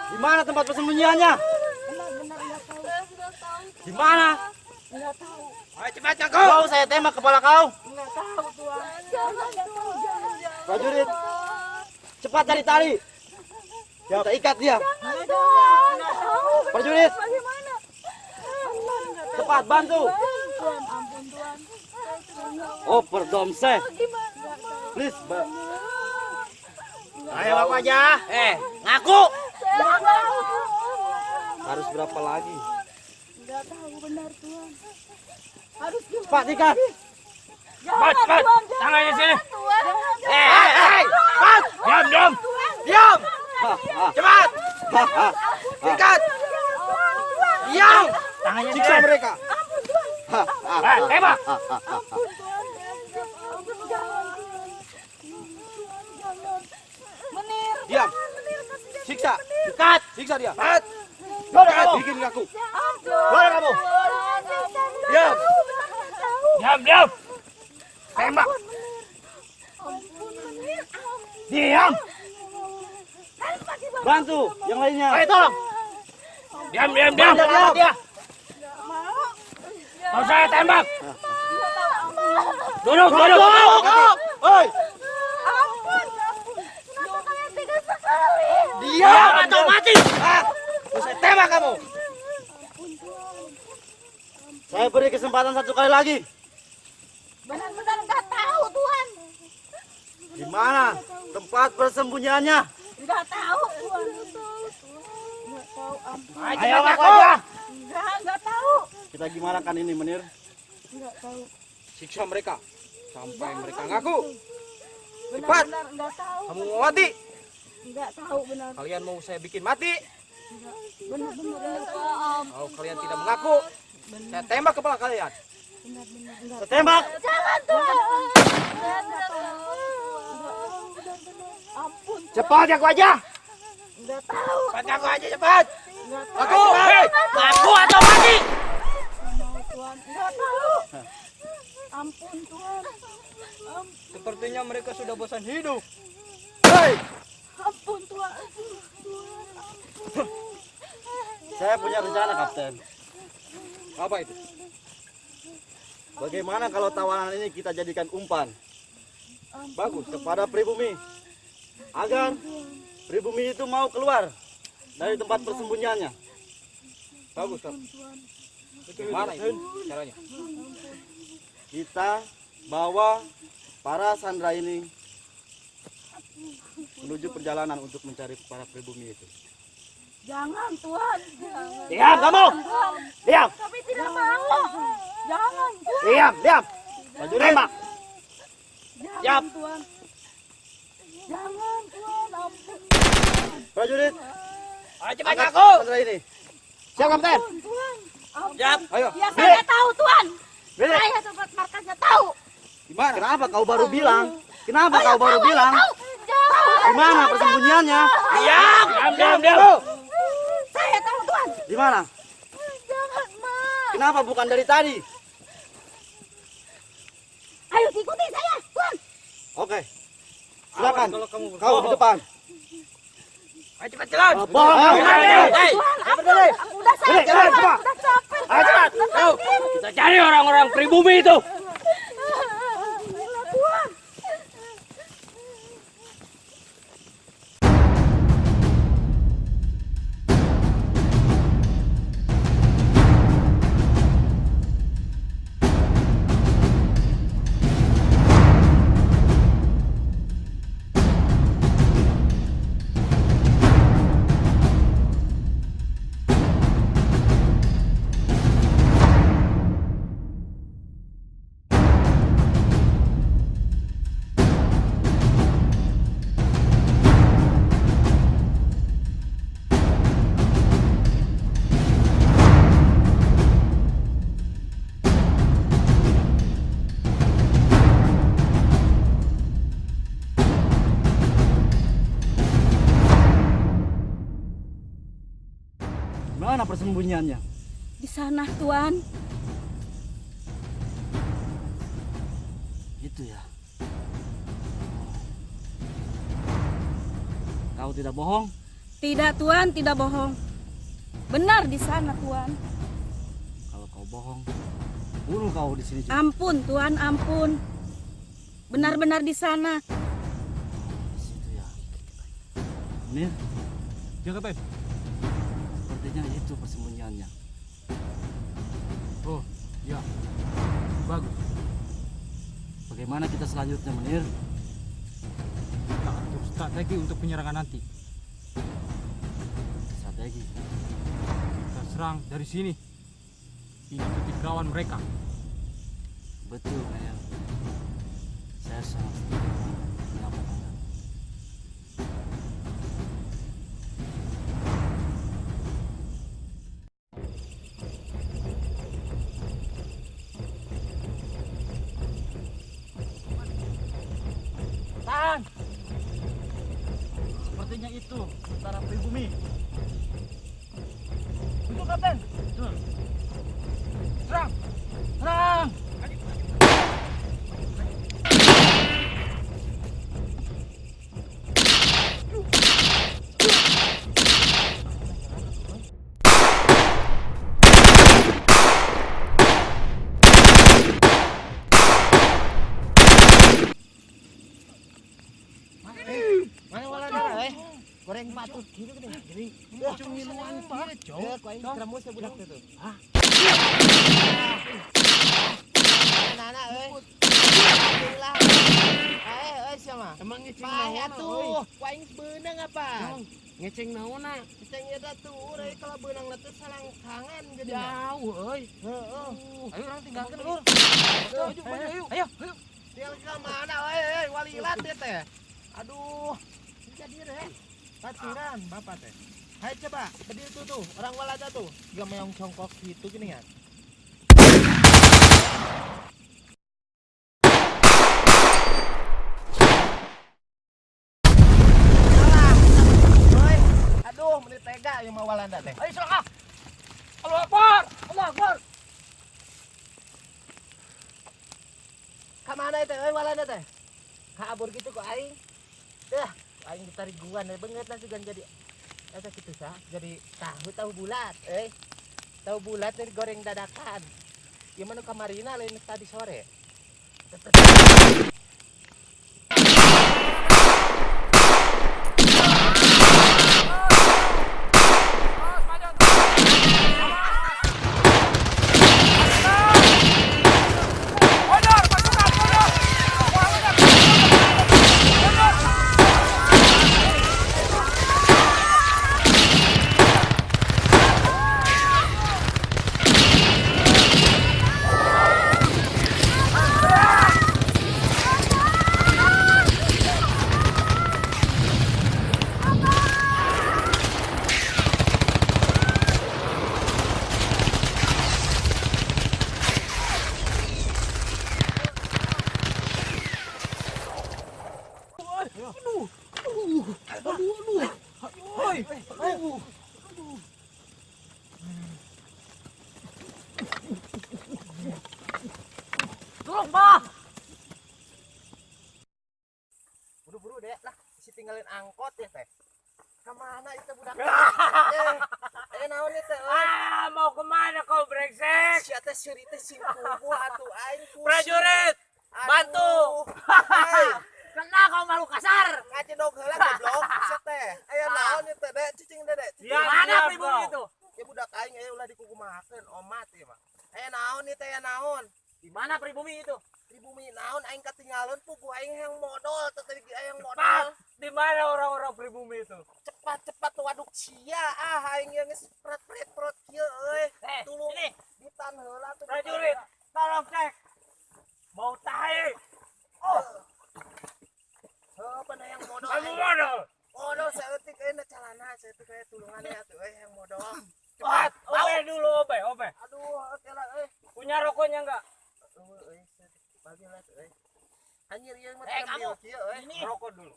Di mana tempat persembunyiannya? Benar-benar nggak tahu. Saya nggak tahu, Tuan. Di mana? Nggak tahu. Ayo cepat ngaku. Kau saya tembak kepala kau. Nggak tahu, Tuan. Jangan, Tuan. Jangan, Prajurit, cepat cari tali. Kita ikat dia. Jangan, Tuan. Nggak tahu. Prajurit, Bagaimana? cepat bantu. Tuan, ampun, Tuan. Oh, perdomse. Gimana? Please, Mbak. Ayo aku aja. Ngaku. Saya nggak tahu, Tuan. Harus berapa lagi? Nggak tahu benar, Tuan. Harus gimana? Cepat ikat. Jangan, Cepat. Tuan. Jangan, Tangannya sini. Tuan. Eh, cepat. Diam diam. Diam. Cepat. Ikat. Diam. Siksa mereka. Eh, tembak. Ampun, Tuan. Ampun, jangan, Tuan. Tuan, jangan. Menir. Diam. Jangan, Menir. Kasihan Siksa. Ikat. Siksa dia. Cepat. Ikat, bikin ngaku. Ampun. Keluar kamu. Tuan, saya nggak Diam. tahu, benar nggak tahu. Diam diam. Tembak. Ampun, Menir. Ampun, Menir. Ampun. Diam. Harus bagaimana? Bantu yang lainnya. Ayo tolong. Diam diam diam. Diam dia. Mau. Mau saya tembak. Nggak tahu, ampun. Duduk duduk. Oi, Ampun, ampun. Kenapa kalian tega sekali? Diam atau mati. Ah, mau saya tembak kamu. saya beri kesempatan satu kali lagi. Benar-benar nggak tahu, Tuan. Di mana tempat persembunyiannya? Nggak tahu, Tuan. Nggak tahu, Tuan. Nggak tahu, ampun. Ayo ngaku aja. Nggak tahu. Kita gimana kan ini, Menir? Nggak tahu. Siksa mereka sampai mereka ngaku. Cepat. Benar-benar nggak tahu. Kamu mau mati? Nggak tahu benar. Kalian mau saya bikin mati? Benar-benar nggak tahu. Kalau kalian tidak mengaku, saya tembak kepala kalian. Benar-benar nggak Saya tembak. Jangan, Tuan. Nggak tahu. Nggak tahu, benar-benar. Ampun, Tuan. Cepat aku aja. Nggak tahu. Cepat aku aja cepat. Nggak tahu. Aku. Hei. Ngaku atau mati. Mau, Tuan. Nggak tahu. Ampun, Tuan. Ampun. Sepertinya mereka sudah bosan hidup. Hei, Ampun, Tuan. Tuan, ampun. saya punya rencana, Kapten. Apa itu? Bagaimana kalau tawanan ini kita jadikan umpan? Bagus kepada pribumi, agar pribumi itu mau keluar dari tempat persembunyiannya. Bagus, Kak. Gimana itu caranya? Kita bawa para sandera ini menuju perjalanan untuk mencari para pribumi itu. Jangan, Tuan. Jangan. Diam kamu! Diam! Kami tidak mau. Jangan, Tuan. Diam, diam! Maju tembak! Jangan, Tuan. Jangan, Tuan. Ampun. Prajurit, Ayo cepat angkat aku. sandera ini. Siap, Kapten? Ampun, Tuan. Ampun. Siap. Ayo. Ya, saya tahu, Tuan. Beri. Saya tempat markasnya tahu. Gimana? Kenapa kau baru bilang? Kenapa kau baru bilang? Tahu. Jangan. Di mana persembunyiannya? Diam, diam, diam. Saya tahu, Tuan. Di mana? Jangan, Ma. Kenapa bukan dari tadi? Ayo ikuti saya, Tuan. Oke. Silakan. Kau di depan. Ayo cepat jalan. Bohong kau. Hei, Tuan, ampun. Udah sakit, jalan, Tuan. cepat. Udah capek. Ayo cepat. Udah sakit. kita cari orang-orang pribumi itu. Gila, Tuan. Di mana persembunyiannya? Di sana, Tuan. Itu ya. Kau tidak bohong? Tidak, Tuan, tidak bohong. Benar di sana, Tuan. Kalau kau bohong, bunuh kau di sini juga. Ampun, Tuan, ampun. Benar-benar di sana. Di situ ya. Mir, Ya, Kapten. sepertinya itu persembunyiannya. Oh, ya. Bagus. Bagaimana kita selanjutnya, Menir? Kita atur strategi untuk penyerangan nanti. Strategi. Kita serang dari sini. Ini titik rawan mereka. Betul, Menir. Saya sangat setuju dengan pendapat Anda. Tahan! Sepertinya itu tentara pribumi. Betul, Kapten. Betul. Serang! Serang! Mana walana eh? Goreng patut gitu gini. Gini. Cuma ngiluan kieu, Cong. Ya, ku aing kremus ya budak teh tuh. Hah? Anak-anak euy. Alhamdulillah. Eh, euy sia mah. Emang ngeceng Paeh naon atuh. Ku aing beunang apa? Ngeceng naon? Ngeceng eta tuh urang kalau beunang teh salangkangan jadinya. Jauh euy. Heeh. Ayo orang tinggalkan lur. Maju, maju, ayo. Ayo, ayo. Tinggal ke mana euy, euy, walilat teh teh. Aduh. Jadi deh. Patiran bapak teh. Hai coba, berdiri tuh tuh, orang Walanda tuh. Gak meong congkok gitu gini ya. Salah. Oi. Aduh, menit tega yang mau Walanda teh. Ayo serang ah. Allah Akbar. Allah Akbar. Ka mana teh euy Walanda teh? Kabur gitu kok aing. Dah, aing ditariguan we beungeut lah sugan jadi eta kitu sah, jadi tahu tahu bulat euy. Tahu bulat nih goreng dadakan. Ieu mah nu kamarina lain tadi sore. Tolong, Bah. Buru-buru deh lah, si tinggalin angkot ya teh. Kemana itu budak? Naon itu? Ah, mau kemana kau brengsek? Si teh seuri teh sing kubu atuh aing pusing. Prajurit, bantu. Kena kau malu kasar. Ngajedog heula goblok si teh. Aya naon itu dek cicing dek. Mana pribumi itu? Ya budak aing aya ulah dikukumahakeun omat ieu mah. Aya naon ieu teh aya naon? Di mana pribumi itu? Pribumi naon aing katinggalon puguh aing yang modal teh tadi aing modal. Di mana orang-orang pribumi itu? Cepat-cepat waduk sia ah aing yang geus pret-pret perut kieu euy. Tulung ditan heula tuh. Prajurit, tolong cek. Mau tahi. Oh. Heuh bener yang modal. Kamu modal. Modal saeutik euy na calana saeutik euy tulungan ya tuh euy yang modal. Cepat, obe dulu obe, obe. Aduh, oke lah euy. Punya rokoknya enggak? Euy, bagilah tuh euy. Anjir ieu mah kamu kieu euy. Ini rokok dulu.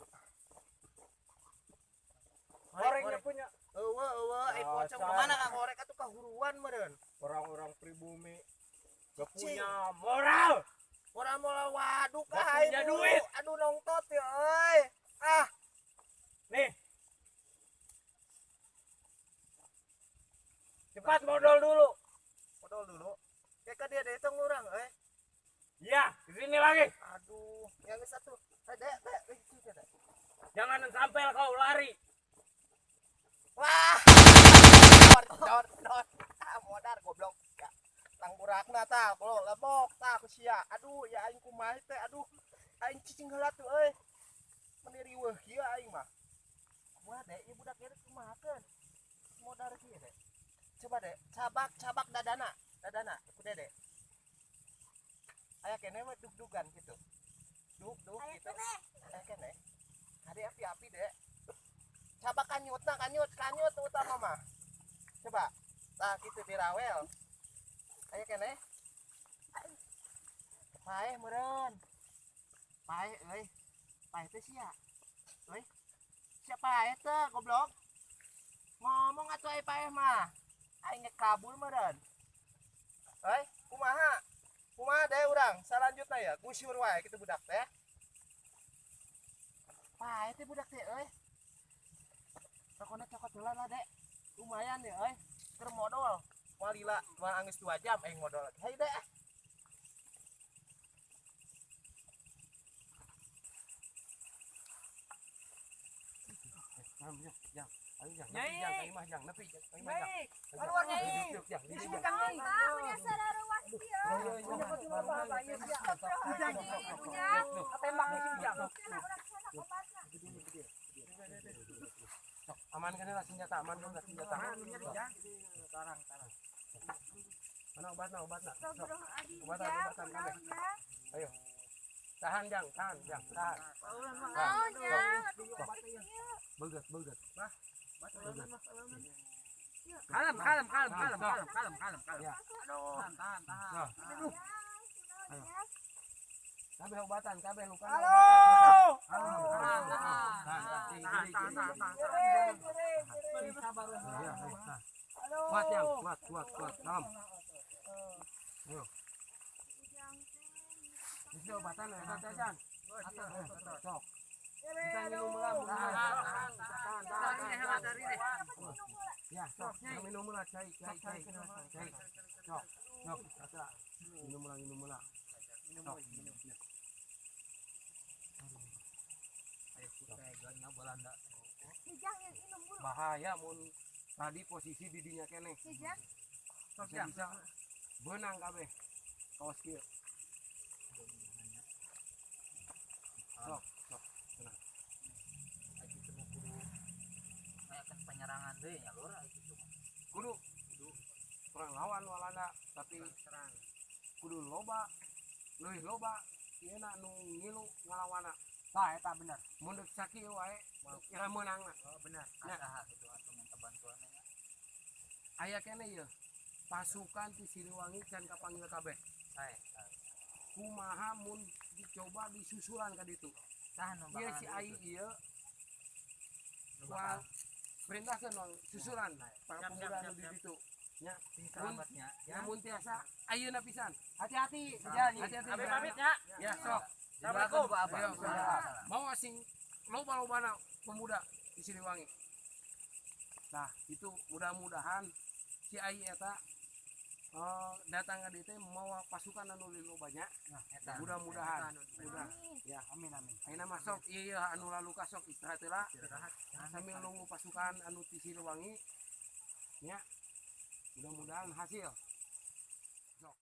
Korengnya punya. Eueuh eueuh, ai pocong kemana ka korek atuh kahuruan meureun. Orang-orang pribumi gak punya moral. Moral-moral waduk ah punya duit. Aduh nongtot ya euy. Ah. Nih. Cepat modal dulu. Modal dulu. Kayak ka dia datang urang euy. Iya, ke sini lagi. Aduh, yang satu. Dek, dek, dek. Jangan sampai kau lari. Wah. Dor, dor. Ah, modar goblok. Ya. Tanggurakna tah, kalau lebok tah ku sia. Aduh, ya aing kumaha teh, aduh. Aing cicing heula tuh euy. Meni riweuh kieu aing mah. Kumaha dek, ieu budak ieu kumahakeun? Modar kieu dek. Coba dek, cabak-cabak dadana, dadana ku dede. Aya kene mah dug-dugan gitu. Dug-dug gitu. Aya kene. Kade api-api dek. Cabak kanyutna, kanyut, kanyut utama mah. Coba. Tah kitu dirawel. Aya kene. Paeh meureun. Paeh euy. Paeh teh sia. Euy. Sia paeh teh goblok. Ngomong atuh aya paeh mah. Aing kabur meureun. Euy, kumaha? Kumaha deh urang salanjutna ya gusur wae kitu budak teh. Paeh teh budak teh euy. Rokona cokot heula lah dek. Lumayan ya euy. Keur modal. Moal lila, moal anggeus 2 jam aing modal. Hayu dek. Jang, ayo jang, nepi jang, ka imah jang, nepi ka imah jang. Keluar nyai. Jang, Punya sararuas kieu. Ujang. Tembak nih si Ujang. Amankan lah senjata, amankan lah senjata. Tarang, tarang. Mana obatna, obatna. Obatan, obatan kabeh. Ayo. Tahan jang, tahan jang, tahan. Naon jang? Beget, beget. Beget. Kalem, kalem, kalem, kalem, kalem, kalem, kalem, kalem. Aduh. Tahan, tahan, tahan. Aduh. Ayo. Kabeh obatan, kabeh luka. Halo. Tahan, Tahan, tahan, tahan, tahan. Kuat yang, kuat, kuat, kuat. Kalem. Ayo. Bisa obatan ya, jajan. Sok. Bisa minum lah, tahan, tahan, tahan, tahan. Ya, sok. Minum lah cai, cai, cai. Cai. Sok, sok, sok. Minum lah, minum lah. Minum, minum. Bahaya mun tadi posisi didinya keneh. Bisa bisa benang kabeh. Kawas kieu. Sok, sok. Tenang. Kitu mah kudu ngayakeun penyerangan deui nya lur kitu mah. Kudu perang lawan Walanda tapi Serang. Kudu loba leuwih loba ieu na nu ngilu ngalawana. Tah eta bener. Mun deuk sakieu wae kira meunangna. Oh, bener. Nah. Saha kitu atuh minta bantuanna nya. Aya keneh ieu. Pasukan ti Siliwangi can kapanggil kabeh. Sae. Kumaha mun dicoba disusulan ka ditu. Saha nu Ieu bakalan si ai ieu nu bakal perintahkeun wang susulan para Siap, pemuda siap, anu di siap. ditu. Nya, selamatnya ya mun tiasa ayeuna pisan. Hati-hati jalan. Hati-hati. Abi pamit ya. Ya, sok. Assalamualaikum Pak Abah. Ayo, bawa sing loba-lobana pemuda di Siliwangi. Nah, itu mudah-mudahan si ai eta datang ka dieu teh mawa pasukan anu leuwih loba nya. Eta. Mudah-mudahan. Mudah. Ya, Amin amin. ayeuna mah sok ieu ieu anu laluka sok istirahat heula sambil nunggu pasukan anu ti Siliwangi. Ya. Mudah-mudahan hasil. Sok.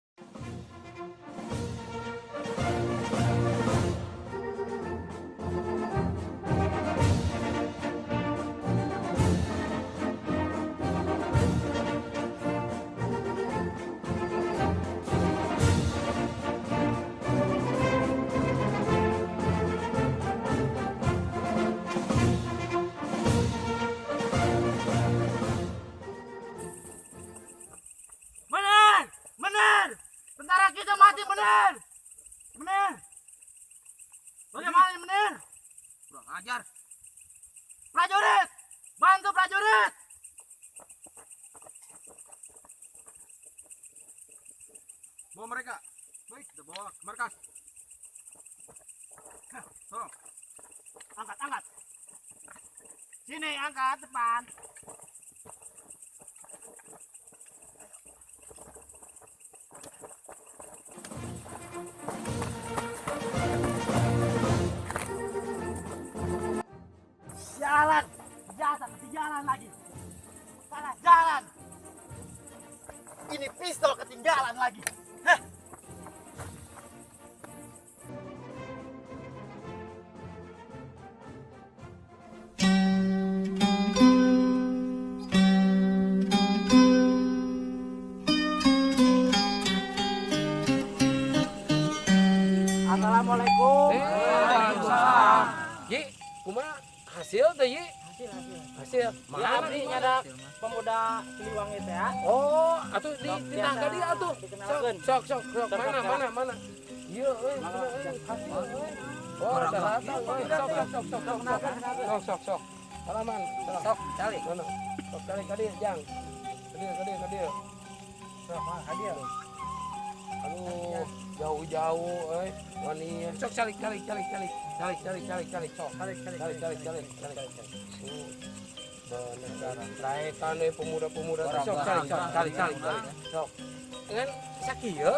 Bener! Bener! Tentara kita mati bener! Bener! Bagaimana ini bener? Kurang ajar. Prajurit! Bantu prajurit! Bawa mereka. Baik, kita bawa ke markas. Hah, tolong. Angkat, angkat. Sini, angkat depan. Jalan, jasa ketinggalan lagi. Salah jalan. Ini pistol ketinggalan lagi. Heh. Assalamualaikum. Waalaikumsalam. Yi, kumaha hasil teh Yi? Hasil, hasil. Hasil. Ya, Mana abdi nyada pemuda Siliwangi teh ya. Oh, atuh di Sok, ditah ka biasa dieu atuh. Sok, dikenalkeun. sok, sok, sok. Sok, Mana, sok, mana, mana? Ieu euy, kumaha euy, hasil euy. Oh, datang euy. Sok, sok, sok, sok, sok, sok. Sok, sok, sok. Salaman. Salam. Sok, calik. Mana? Sok kali ka dieu, Jang. Ka dieu, ka dieu, ka dieu. Sok, ka dieu. Aduh, jauh-jauh euy. Wani. Sok calik, calik, calik, calik. Calik, calik, calik, calik, sok. Calik, calik, Calik, calik, calik, calik. Tuh. Bener, traekan euy pemuda-pemuda teh. Sok calik, sok, calik, calik, calik. Sok. Ngan sakieu?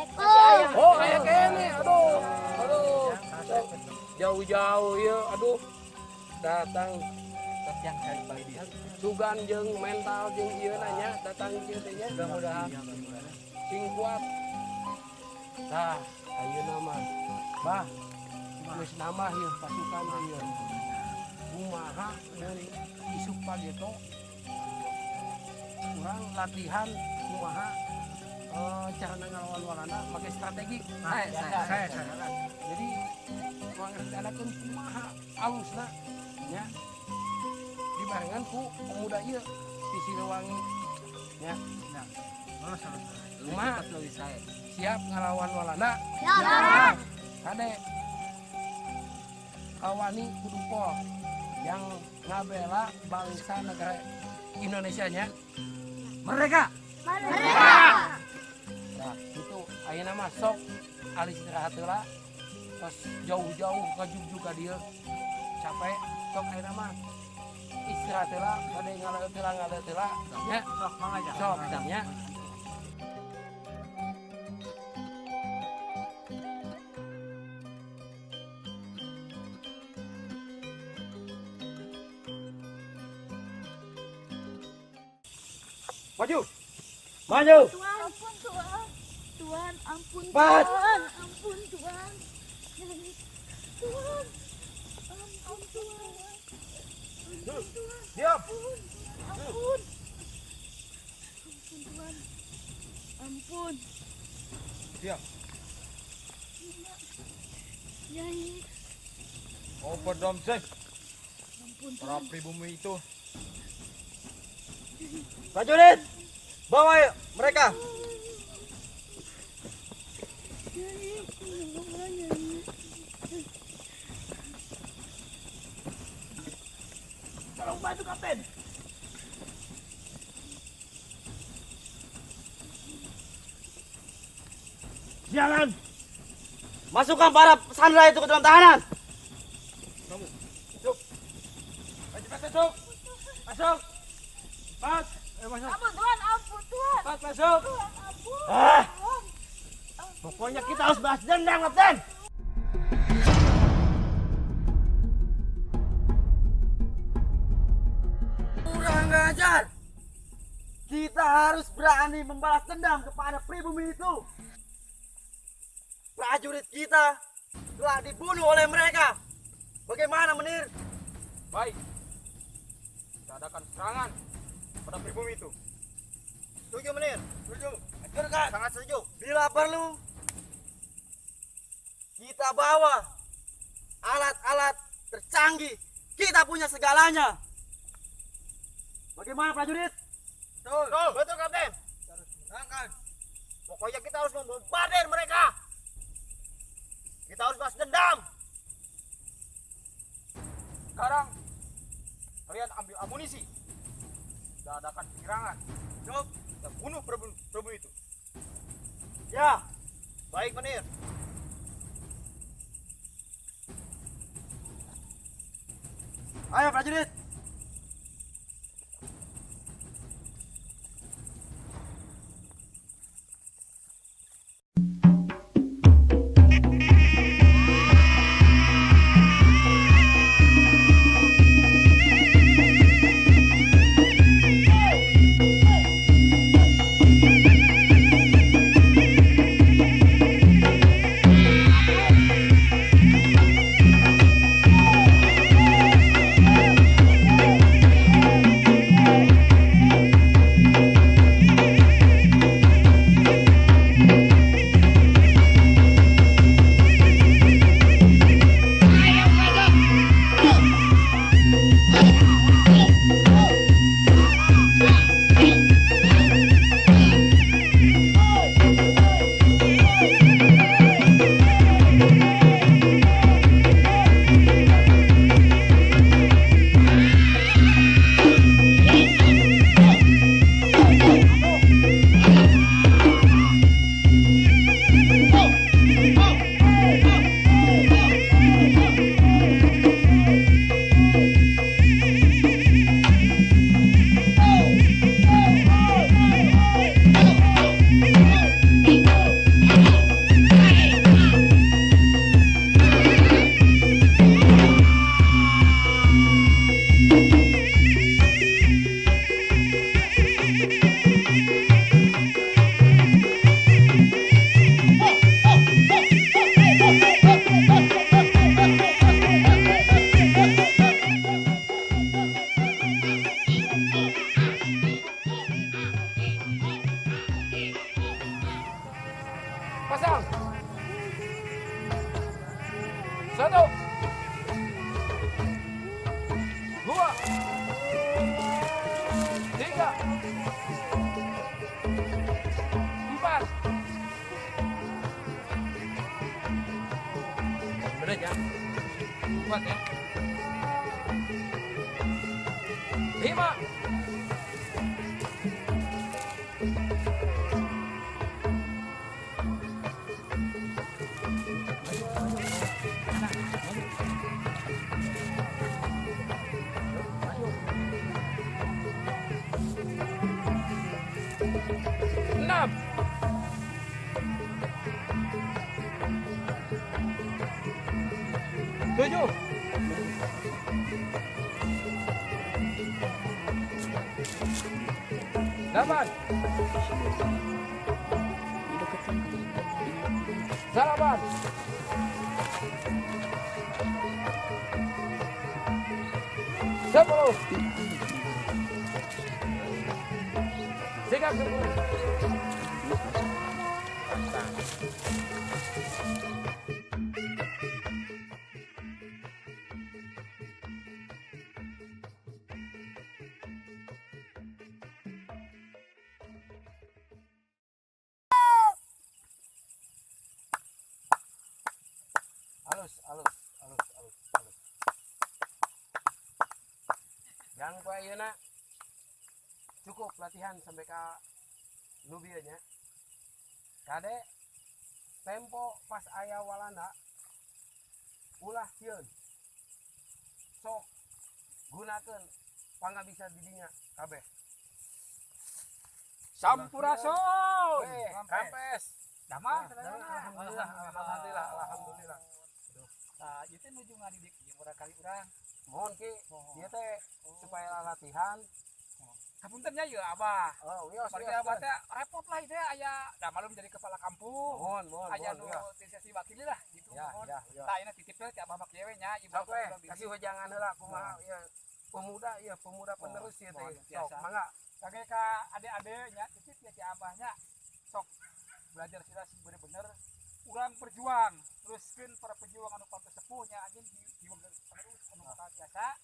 Assalamualaikum. Oh, aya keneh. Aduh. Aduh. Sok. Jauh-jauh ieu, aduh. Datang Sok yang calik balik dia. sugan jeung mental jeung ieu nya datang kieu teh nya. Mudah-mudahan sing kuat. Tah, ayeuna mah. Bah, geus nambah ieu pasukan teh ieu. Kumaha mun isuk pageto kurang latihan kumaha cara ngalawan Walanda make strategi. Saya, saya, Saya, saya. Jadi ngarencanakeun kumaha alusna nya dibarengan ku pemuda ieu di Siliwangi nya. Nah, lulus, lulus. Kumaha? Cepat lulus saya. Siap ngalawan Walanda? Siap. Kade kawani kudu pol yang ngabela bangsa negara Indonesia nya. Mereka. Merdeka. Nah, itu ayeuna mah sok alis istirahat heula. Tos jauh-jauh ka jugjug ka dieu. Capek, sok ayeuna mah Istirahat heula, bade ngaleut heula, ngaleut heula nya. Sok mangga aja. Sok nya. Maju. Maju. Tuan, ampun Tuan. Tuan, ampun Cepat. Tuan. Ampun Tuan. Tuan. Ampun Tuan. Ampun Tuan. Diam. Ampun. Ampun Tuan. Ampun. Diam. Nyai, Overdome. Ampun Para Tuan. pribumi itu. Prajurit, bawa mereka. Nyai, tolonglah Nyai. Tolong bantu kapten. Jangan. Masukkan para sandera itu ke dalam tahanan. Kamu, masuk. Maju, masuk. Masuk. Cepat. Ayo masuk. Ampun Tuan, ampun Tuan. Cepat masuk. Tuan, ampun. Ah. Tuan. Pokoknya kita harus balas dendam, Kapten. Kurang ajar. Kita harus berani membalas dendam kepada pribumi itu. Prajurit kita telah dibunuh oleh mereka. Bagaimana, Menir? Baik. Kita adakan serangan pada pribumi itu. Setuju, Menir? Setuju. Sangat setuju. Bila perlu, kita bawa alat-alat tercanggih. Kita punya segalanya. Bagaimana, prajurit? Betul. Betul, betul Kapten. Harus. Pokoknya kita harus membombardir mereka. Kita harus balas dendam. Sekarang kalian ambil amunisi. Kita adakan penyerangan. Cukup. Kita bunuh pribumi itu. Ya. Baik, Menir. Ayo, prajurit. Pasang. 1, 2, 3, 4. Bener ya? Kuat ya? 5. 7. 8. 9. 10. Sigap 10. Alus, alus, alus, alus, alus. Yang poe ayeuna cukup latihan sampai ka nu bieu nya. Kade tempo pas aya Walanda ulah sieun. Sok gunakeun pangabisa didinya kabeh. Sampurasun. Rampes. Damang. Alhamdulillah, alhamdulillah, alhamdulillah. Nah, ieu teh nuju ngadidik ieu murah kali urang. Mohon Ki, ieu teh supaya latihan. Hapunten nya ieu Abah. Oh, wios, Margi Abah teh repot lah ieu teh aya da malum jadi kepala kampung. Mohon, mohon, aya nu tiasa diwakili lah gitu ya, mohon. Ya, ya. Tah ayeuna titip teh ti Abah mah kieu we nya ieu Sok we, kasih wejangan heula kumaha ieu pemuda ieu pemuda penerus ieu teh. Sok mangga. Kage ka ade-ade nya titip ya ti Abah nya. Sok belajar sila sing bener-bener urang berjuang teruskeun para pejuang anu pantes sepuh nya anjeun jiwa penerus anu bakal tiasa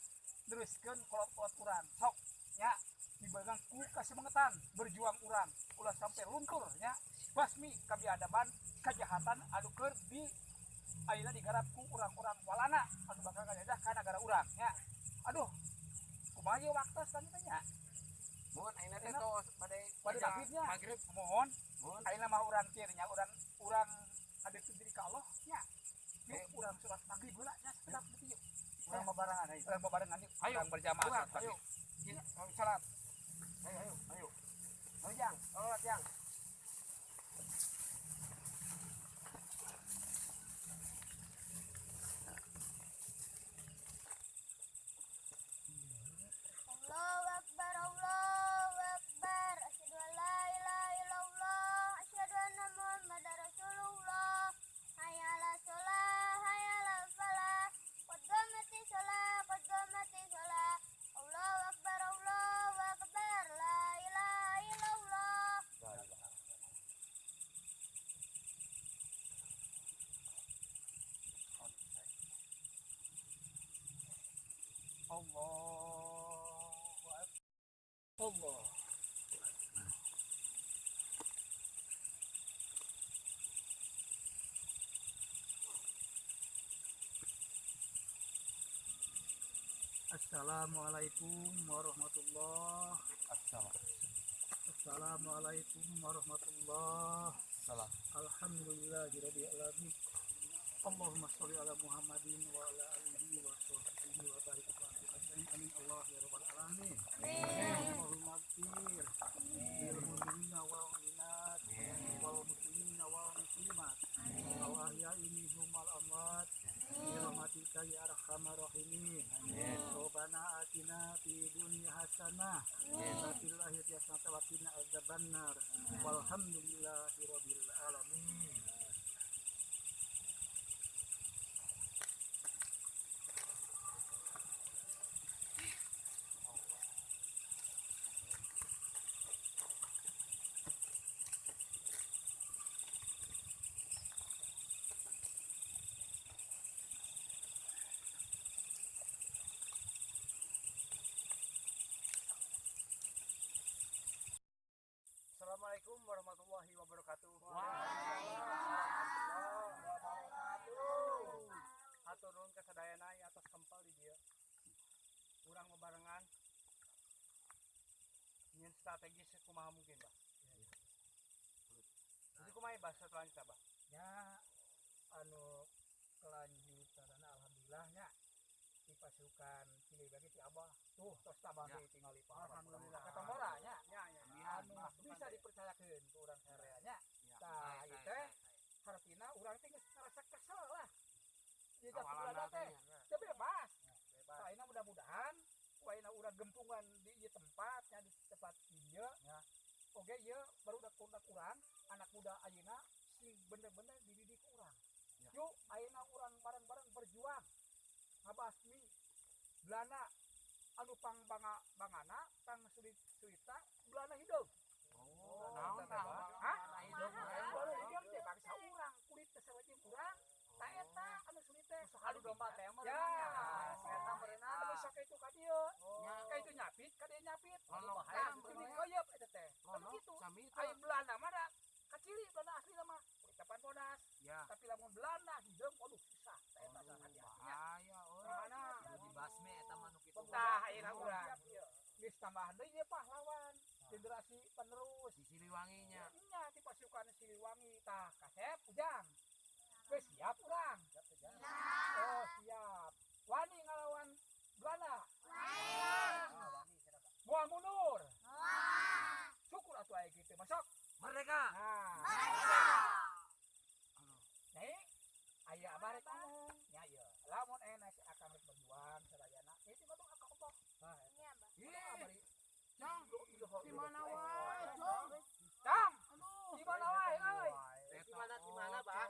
teruskeun kolot-kolot urang sok nya dibagang ku kasemangetan berjuang urang ulah sampai luntur nya basmi kabiadaban kejahatan anu keur di ayeuna digarap ku urang-urang walana anu bakal ngajajah ka nagara urang nya. Aduh, kumaha ieu waktu selanjutnya nya? Mohon ayeuna teh tos bade bade magribnya. Magrib mohon. Mohon ayeuna mah urang kieu nya urang hadepkeun diri ka Allah nya. Yuk urang salat magrib heula nya sakedap kitu yuk. Urang babarengan ayo. Urang babarengan yuk. Ayo urang berjamaah salat salat ayo. magrib. Salat. Ayo ayo ayo. Ayo Jang, salat Jang. Allahu Akbar, Allahu Akbar. Asyhadu an la ilaha illallah, asyhadu anna Muhammadar Rasulullah. Hayya 'alas shalah, hayya 'alal falah. Qad qamati shalah, qad qamati shalah. Allahu Akbar, Allahu Akbar. La ilaha illallah. Allahu Akbar. Allah. Assalamualaikum warahmatullahi. Assalamualaikum warahmatullahi. Salam. Alhamdulillahirabbil alamin. Allahumma sholli ala Muhammadin wa ala alihi wa sahbihi wa barik wa sallim. Amin Allah ya rabbal alamin. Allahumma ighfir lil mu'minina wal mu'minat wal muslimina wal muslimat al ahya'i minhum wal amwat bi rahmatika ya arhamar rahimin. Rabbana atina fid dunya hasanah wa fil akhirati hasanah wa qina adzabannar. Walhamdulillahirabbil alamin. Assalamualaikum warahmatullahi wabarakatuh. Hatur nuhun ka sadayana ieu atos kempel di dieu. Urang bebarengan nyeun strategis kumaha mungkin, Bah. Jadi kumaha Bah selanjutnya, Bah? Ya anu kelanjutanana alhamdulillah nya di pasukan Cileubagi ti Abah tuh tos tambah deui tingali Pak. Alhamdulillah. Katomora nya. Ya, ya, Anu bisa dipercayakeun ku urang sararea nya. Tah ieu teh hartina urang teh geus ngarasa kesel lah. Ieu teh Awalan teh. ku ayeuna urang gempungan di ieu tempatnya di tempat ieu ya. Oke ieu baru udah urang anak muda ayeuna sing bener-bener dididik urang. Yuk ayeuna urang bareng-bareng berjuang ngabasmi Belanda anu pang bangana pang sulit sulita Belanda hidup. Oh, naon tah? Hah? Baru hidup teh bangsa urang kulit teh sarua urang. Ta eta anu sulit teh. Adu domba teh mah. Ya, eta meureunna anu sok itu ka dieu. Ka itu nyapit, ka dieu nyapit. Bahaya dikoyop eta teh. Kan kitu. Aya Belanda mah da kaciri Belanda asli mah. Kulit depan bodas. Tapi lamun Belanda hideung waduh susah. Ta eta hati-hatinya. Bahaya euy. Mana dibasmi eta mah nu kitu. Tah ayeuna urang. Geus tambahan deui ieu pahlawan generasi penerus di Siliwanginya. Nya di pasukan Siliwangi tah kasep Ujang. Geus siap urang. Oh siap. Wani ngalawan Belanda. Wani. Moal mundur. Syukur atuh aya kitu masuk. Merdeka. Nah. Merdeka. Nih, aya abah rek ngomong. Nya ieu. Lamun ayeuna si akang rek berjuang sadayana, ieu teh batur akang ompok. Nah, nya abah. Ih. Cang, di mana wae, Cong? Cang. Di mana wae euy? Di mana, Bah?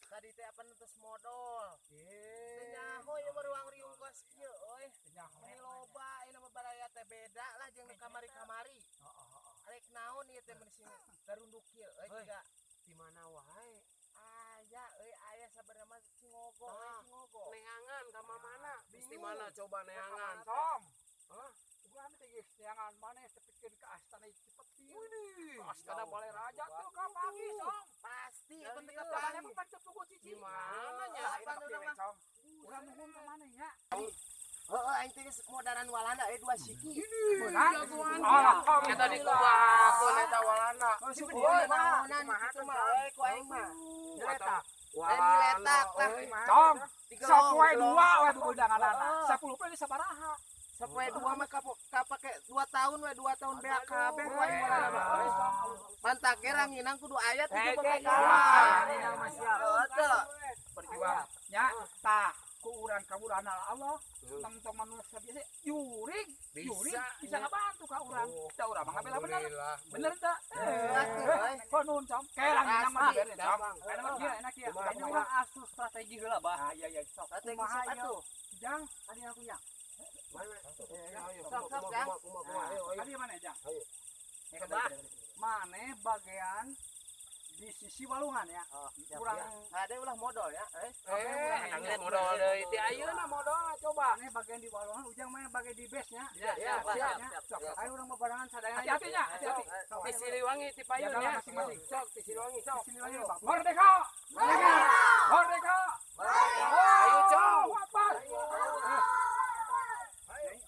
Tadi teh apa netes modal. Teu nyaho ieu mah ruang riung kos kieu euy. Nyaho. Ini loba ieu mah baraya teh beda lah jeung nu kamari-kamari. Heeh. Arek naon ieu teh mun sing garunduk kieu euy jiga Di mana wae? Aya euy aya sabenerna mah Cingogo euy Cingogo. Neangan ka mana? Di mana coba neangan? Tong. Hah? Urang teh geus neangan maneh tepikeun ka astana Cipetir. Widih. Ka astana Balai Raja tuh ka pagi, Song. Pasti apa teh Kapan emang pancet pugu cici? Di mana nya? Kapan urang mah? Urang nuhun ka maneh nya. Heeh aing teh geus modaran Walanda euy 2 siki. Jagoan. Alah, Eta dikumahakeun eta Walanda. Euy naonan kitu mah euy ku aing mah. Eta. Lain diletak lah. Cong, Digelong, sapoe digelong. dua we bebeundanganana. 10 poe geus sabaraha. Sapoe dua mah kapake 2 tahun we 2 tahun BAKB ku aing Walanda mah euy. Mantak ge ranginang kudu aya 7 pembekalan. Heeh teu. Berjuang nya tah ku urang kaburana Allah tong manusia biasa jurig jurig bisa ngabantu ka urang. Da urang mah ngabela bener. Bener teu? Euy. Kok nuhun Cong? Kayak ranginang mah dibere Cong. Enak mah kieu, enak kieu. Ini urang asuh strategi heula, Bah. Ah iya iya sok. Strategi Kumaha sok ieu? atuh. Jang, Tadi aku nya. Sok sok Jang. tadi mana Jang? Ayo. Bah, maneh bagian di sisi walungan ya. Urang Ada ulah modal ya, euy. Eh, modal deui ti ayeuna modal coba. maneh bagian di walungan, Ujang maneh bagian di base nya. Ya, siap, siap. siap. Ayo urang bebarengan sadayana. Hati-hati nya, hati-hati. Ti Siliwangi ti payun Jagalah ya. masing-masing. Sok ti Siliwangi sok. Siliwangi, Merdeka! Merdeka! Merdeka! Ayo Cong. Allahu Akbar!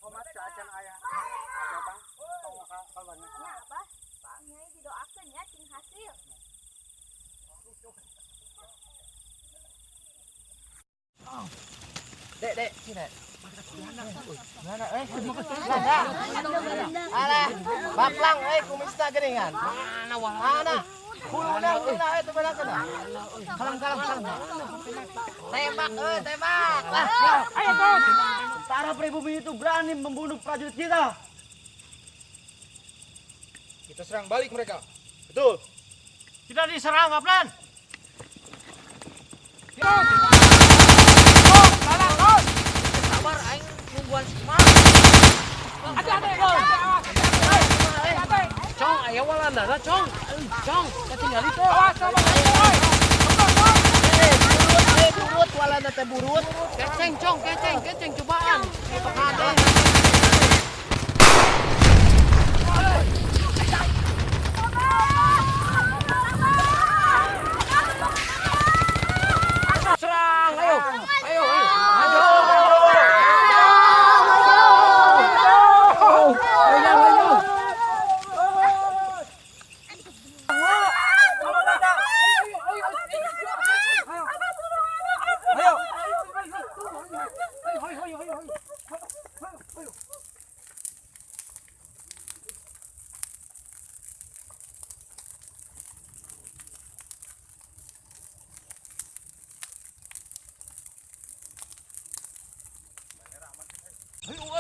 Omat acan aya. Datang. Tong ka kaluarnya. Nya abah, Pak Nyai didoakeun ya cing hasil. Dek, dek, sini. Mana euy? Belanda. Alah, baplang euy kumisna geuningan. Mana Mana? Huluna huluna euy teu beunang kana. Kalem kalem kalem. Tembak euy, tembak. Lah, Ayo terus. Tentara pribumi itu berani membunuh prajurit kita. Kita serang balik mereka. Betul. Kita diserang, Kapten. Sabar aing nungguan si Imam. Hati-hati, awas. Hati-hati. Cong, aya Walanda Cong. Cong, katingali teh. Awas, awas. Oi. burut euy, burut Walanda teh burut. Keceng, Cong, keceng, keceng cobaan. Kade. Serang, ayo. Ayo, ayo. Ayo. Ayo, ayo. Ayo. Ayo, ayo, ayo, ayo.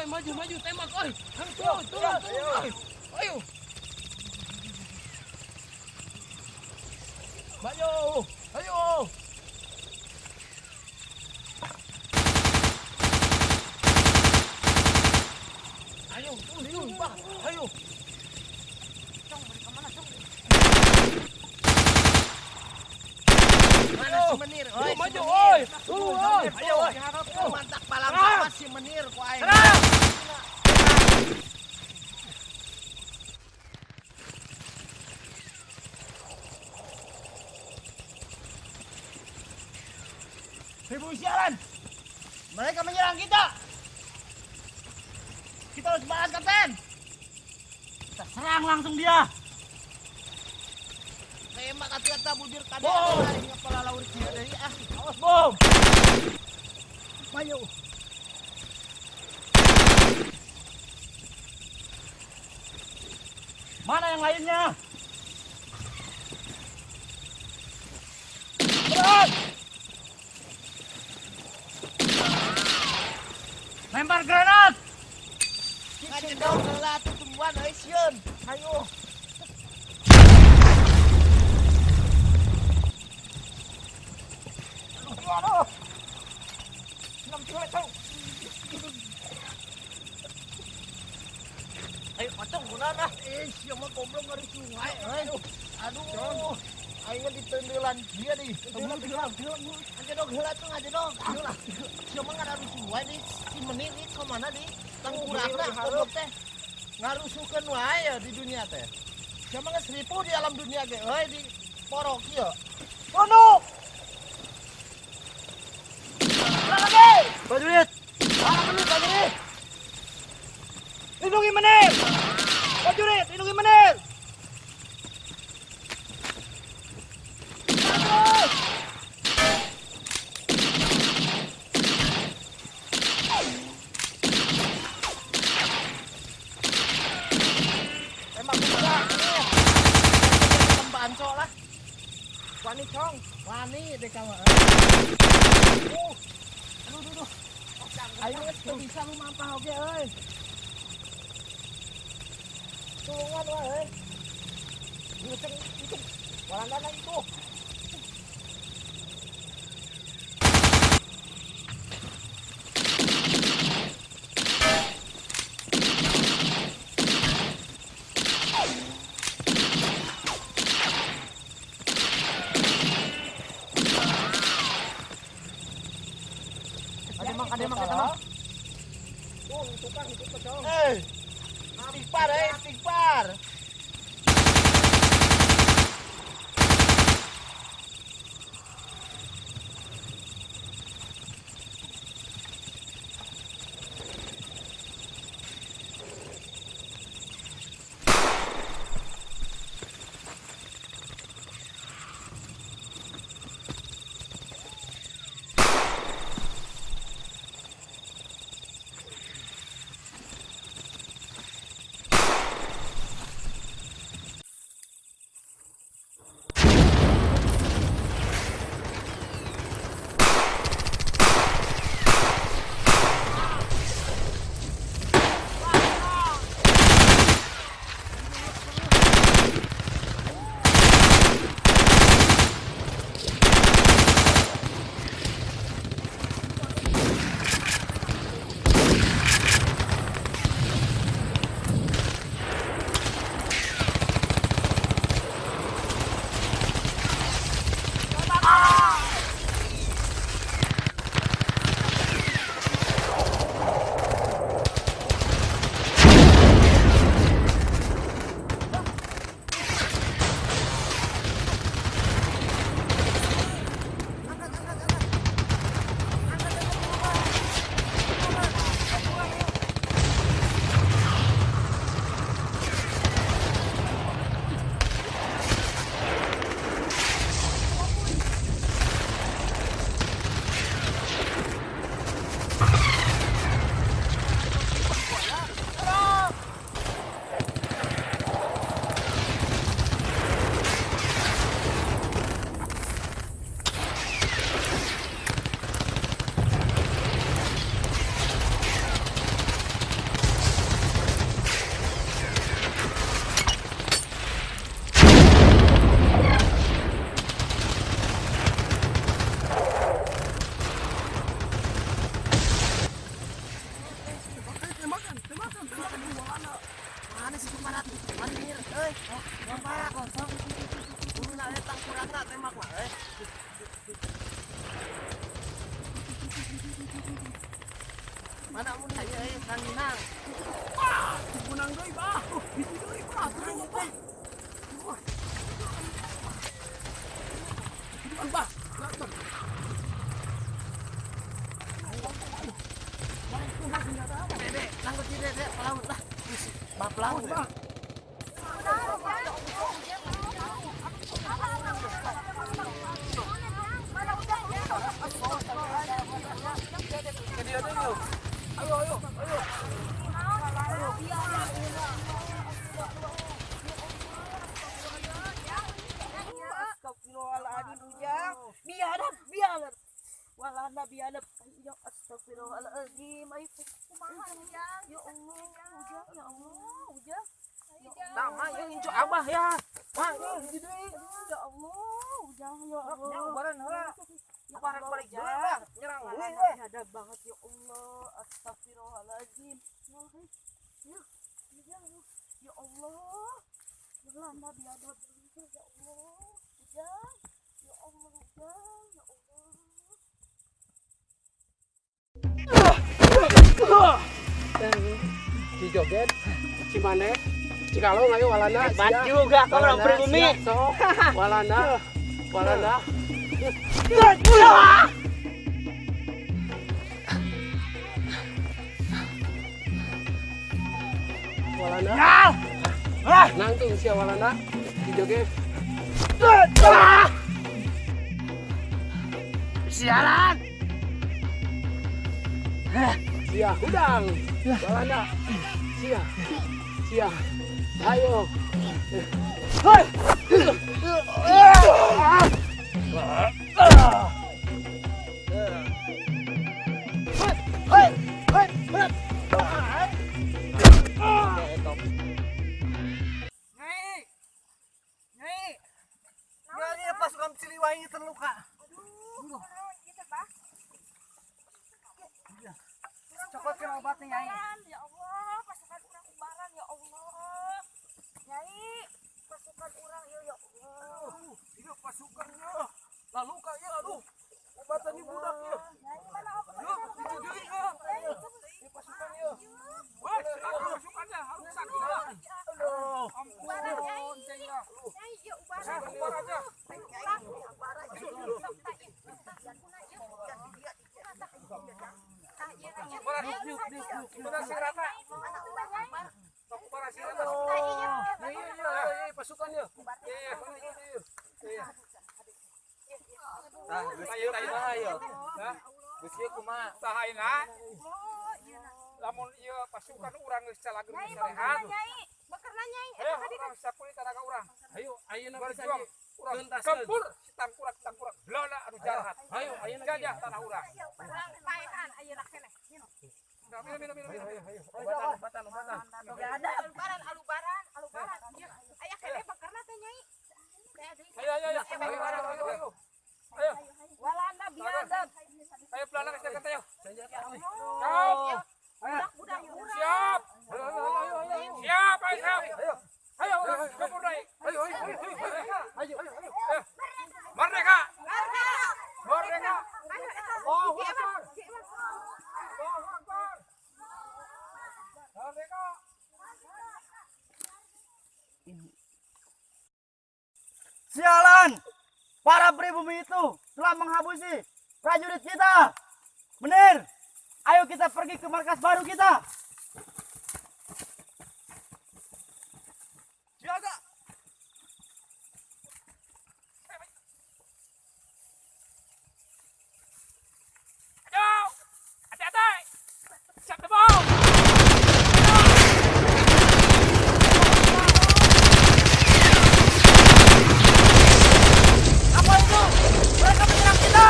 Maju, maju, tembak, oi. Ayo, turun, turun, turun. Ayo. Ayo. Maju, ayo. Ayo, turun, turun, Pak. Ayo. Cong, beri kemana, Cong? Mana si Menir? Oi, maju, oi. Turun, oi. Ayo, oi. Mantak palang sama si Menir ku aing. Ribu sialan. Mereka menyerang kita. Kita harus balas, Kapten. Kita serang langsung dia. Tembak atuh eta bujur kade Bom. aing kepala laur kieu deui ah. Awas, bom. Maju. Mana yang lainnya? Berat! Lempar granat! Ngajedog heula atuh tungguan euy sieun. Ayo. Aduh. Enam kilo tahu. Ayo pocong kunaon ah. Eh sia mah goblok ngari sungai euy. Aduh. Aing mah diteundeulan kieu deui. Ngajedog heula tuh ngajedog. Ah. Sia mah ngarusuh wae di si Menir ieu ka mana di tengkurakna goblok teh. Ngarusuhkeun wae ya di dunia teh. Sia mah geus ripuh di alam dunia ge euy di porok kieu. Tunduk! Serang lagi! Prajurit, Serang dulu, prajurit! Lindungi Menir! Prajurit, lindungi Menir! Serang terus! Tembak heula. Tembak ancol lah. Wani cong. Wani deh kamu. Aduh, aduh, aduh. Ayo geus teu bisa lumampah oge euy. Tulungan wae euy. Ngeceng itu. Walangana itu. Ademang, ademang, ademang. Eh. Istighfar, eh, istighfar. Mana mun aya euy sanginang. Menang deui, Bah. Hiji deui, Bah. Terus, Bah. Hidupan, Bah. Dede, langgut di dede pelaut lah. Bap pelaut. Bah. Ke dia deui, yuk. Ayo, ayo, ayo. Astagfirullahaladzim, Ujang. Biadab, biadab. Walanda biadab. Ya astagfirullahaladzim. Ayo Kumaha, Ujang? Ya Allah, Ujang, ya Allah, Ujang. Tama ya incu abah ya. Wah, hiji deui. Ya Allah, Ujang, ya Allah. Nya ubaran heula. Ya Ubaran Allah, balik deui Ujang. lah, nyerang deui Walanda we. biadab banget ya Allah. Astagfirullahaladzim. Ya, ya, Ujang, ya Allah. Walanda biadab ya Allah. Ujang, ya Allah, Ujang, ya Allah. Cijoget, Cimane, Cikalong ayo Walanda. Hebat sia. juga kau orang Walanda, pribumi. sia, sok. Walanda, Walanda. Walanda. Nangtung sia Walanda. Cijoget. Sialan. Sia hudang. Walanda. Sia. Sia. Ayo. Hei. Nyai. Nyai. Nyai pasukan Siliwangi terluka. Aduh, kunaon ieu teh, Bah? Cokotkeun obatnya Nyai. Ubaran, ya Allah, pasukan urang ubaran ya Allah. Nyai, pasukan urang ieu ya Allah. Iya pasukan ya. Lalu ka ieu aduh. Obatan ini budak ya. Nyai mana obat? Yo, hiji deui ya. Ini pasukan ya. Wah, pasukannya harus sakit lah. Aduh. Ubaran Nyai. Ampun, ceng lah. Nyai, ieu ubaran. Ubarannya. Urang ubaran. Sok tah ieu. Tah ieu tah ieu. Ubaran, ubaran sing rata. Sok ubaran sing rata. Tah ieu. Iya, iya, iya, iya, pasukan ya. Iya, iya, iya. Iya. Tah, geus kieu kumaha ieu? Hah? Geus kieu kumaha? Tah ayeuna lamun ieu pasukan urang geus calageur Nyai, geus bekerna sarehat. Nyai. Bekerna Nyai. Ayo urang sapuli tanaga urang. Ayo, ayeuna bisa Berjuang urang Tuntaskeun. kempur si tangkurak tangkurak Belanda anu jahat. Ayo, ayeuna Jajah tanah urang. Urang paehan ayeuna keneh. Minum minum minum. Ayo, minum. ayo, ayo. Obatan, obatan, obatan. Alubaran, alubaran, alubaran. Ieu aya keneh bekerna teh Nyai. Ayo ayo ayo. Ayo ayo ayo. Ayo. Ayo. Walanda biadab. Ayo Belanda ke senjata ayo. Senjata euy. Kau Budak-budak urang. siap. Ayo, ayo, ayo, ayo, ayo. Siap ayo siap. Ayo. Ayo urang kempur naik. Ayo, ayo, ayo, ayo. Ayo, ayo, ayo. Merdeka. Merdeka. Merdeka. Ayo eta. Allahu Akbar. Allahu Akbar. Merdeka. Sialan! Para pribumi itu telah menghabusi prajurit kita. Menir, ayo kita pergi ke markas baru kita. Siaga! Ayo. Hati-hati. Siap tebal. Apa itu? Mereka menyerang kita!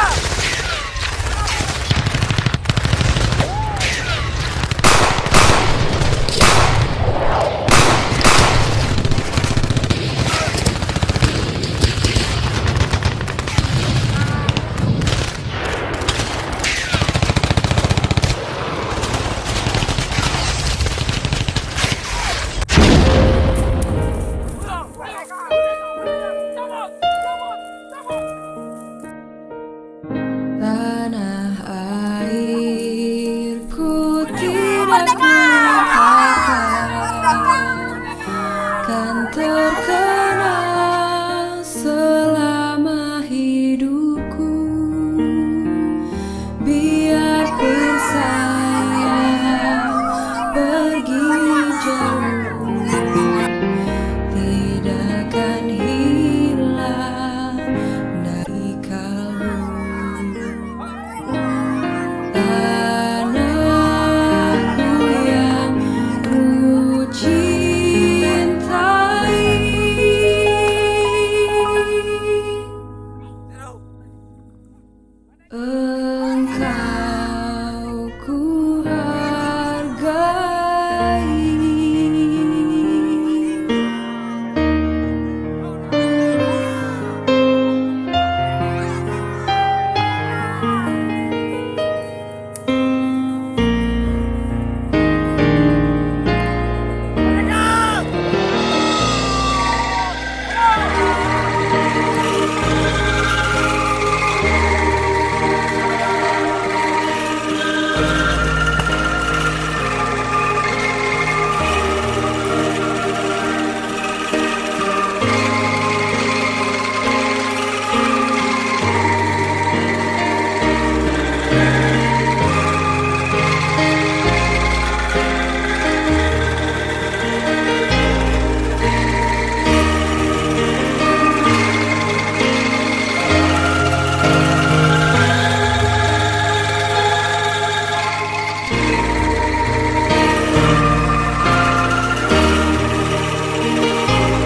Engkau ku hargai.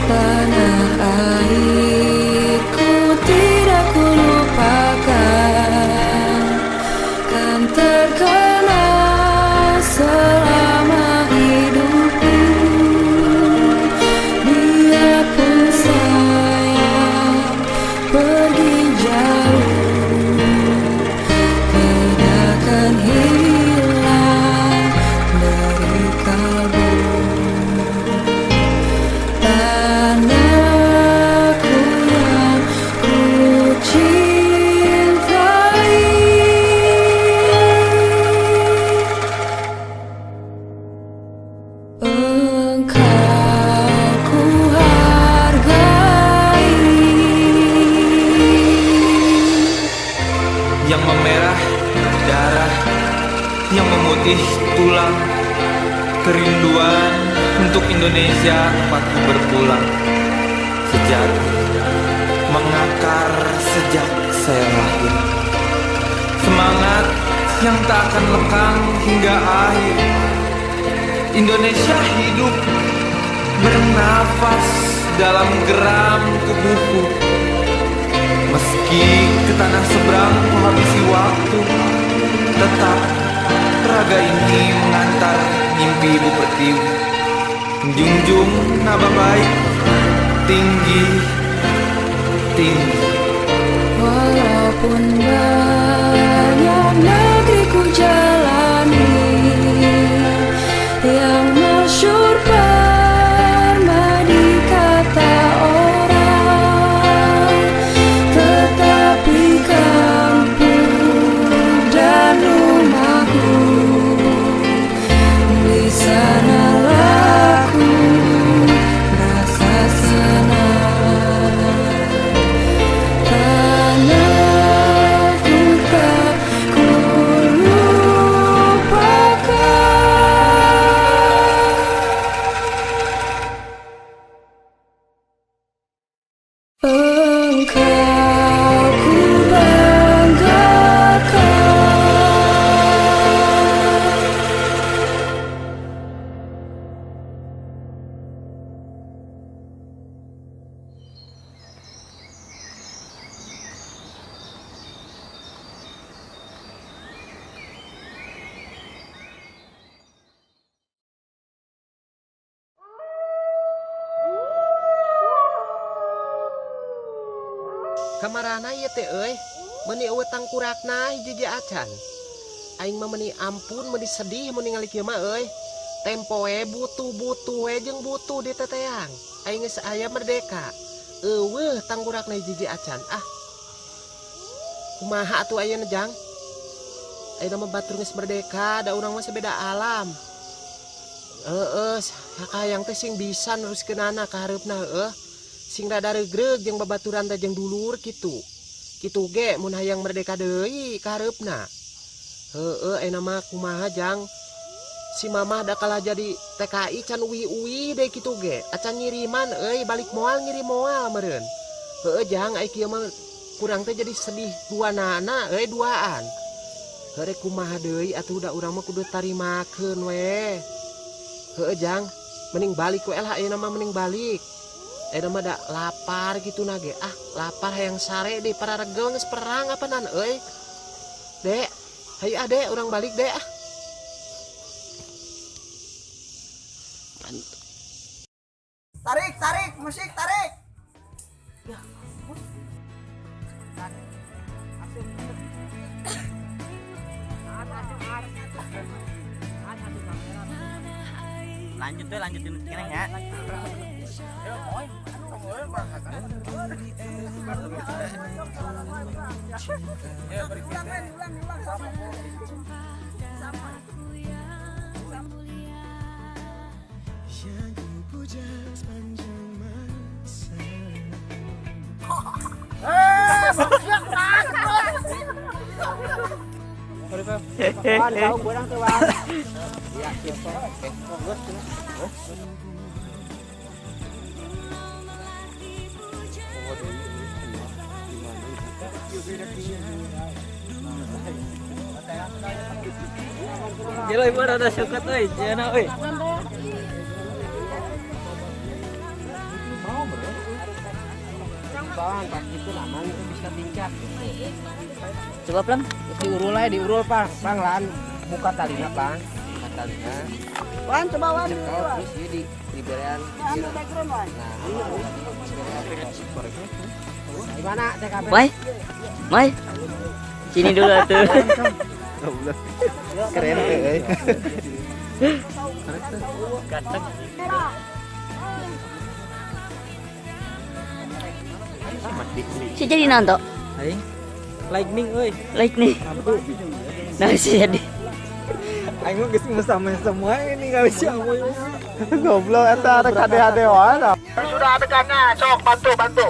Tanah airku tidak kulupakan, kan terkenang selama hidupku. Biarpun saya pergi jauh, tidak akan hilang dari kalbu. Tanahku yang ku cintai. Engkau ku hargai. Yang memerah darah, yang memutih tulang, kerinduan untuk Indonesia tempatku berpulang. Sejati mengakar sejak saya lahir. Semangat yang tak akan lekang hingga akhir. Indonesia hidup, bernafas dalam geram tubuhku. Meski ke tanah seberang ku habisi waktu, tetap raga ini mengantar mimpi ibu pertiwi. Menjunjung nama baik, tinggi, tinggi. Walaupun banyak negeri ku jalani, yang masyhur permadi kata orang, tetapi kampung dan rumahku di sanalah ku merasa senang. Tanahku tak ku lupakan. Engkau ku banggakan. Kamarana ieu teh euy, meuni eueuh tangkurakna hiji acan. Aing mah meuni ampun meuni sedih mun ningali kieu mah euy. Tempo we butuh-butuh we jeung butuh di teteang. Aing geus aya merdeka. Eueuh tangkurakna hiji acan. Ah. Kumaha atuh ayeuna jang? Ayeuna mah batur geus merdeka, da urang mah sebeda alam. Heeh, hayang teh sing bisa neruskeunana ka hareupna heueuh. Sing rada regreg jeung babaturan teh jeung dulur kitu. Kitu ge mun hayang merdeka deui ka hareupna. Heueuh ayeuna mah kumaha jang? Si mamah da kalah jadi TKI can uwi-uwi deui kitu ge. Acan ngiriman euy, balik moal ngirim moal meureun. Heueuh jang, ai kieu mah kurang teh jadi sedih duanana euy, duaan. Heueuh kumaha deui atuh da urang mah kudu tarimakeun we. Heueuh jang, mending balik we lah ayeuna mah, mending balik. Ayeuna mah da lapar gitu na ge. Ah, lapar hayang sare deui, pararegel geus perang apanan euy. Dek, hayu ah Dek, urang balik Dek ah. Tarik, tarik, musik tarik. Lanjut tuh, lanjutin kene ya. Yang ku puja sepanjang masa. Gila ibu rada syukat euy, cenah euy. Bang, pas itu lama itu bisa tingkat. Coba plang. Diurul aja, diurul pang, pang lan buka talina pang, buka talina. Wan, coba Wan. Cekel terus ieu di diberian. Nah, gimana TKP? Mai. Mai. Sini dulu atuh. Keren euy. Ganteng. Si jadi nanto. Aing lightning euy. Lightning. Nah, si jadi. Aing mah geus sama semua ini enggak bisa amoy. Goblok eta ada kade-kade wae. Sudah adegannya, sok bantu bantu.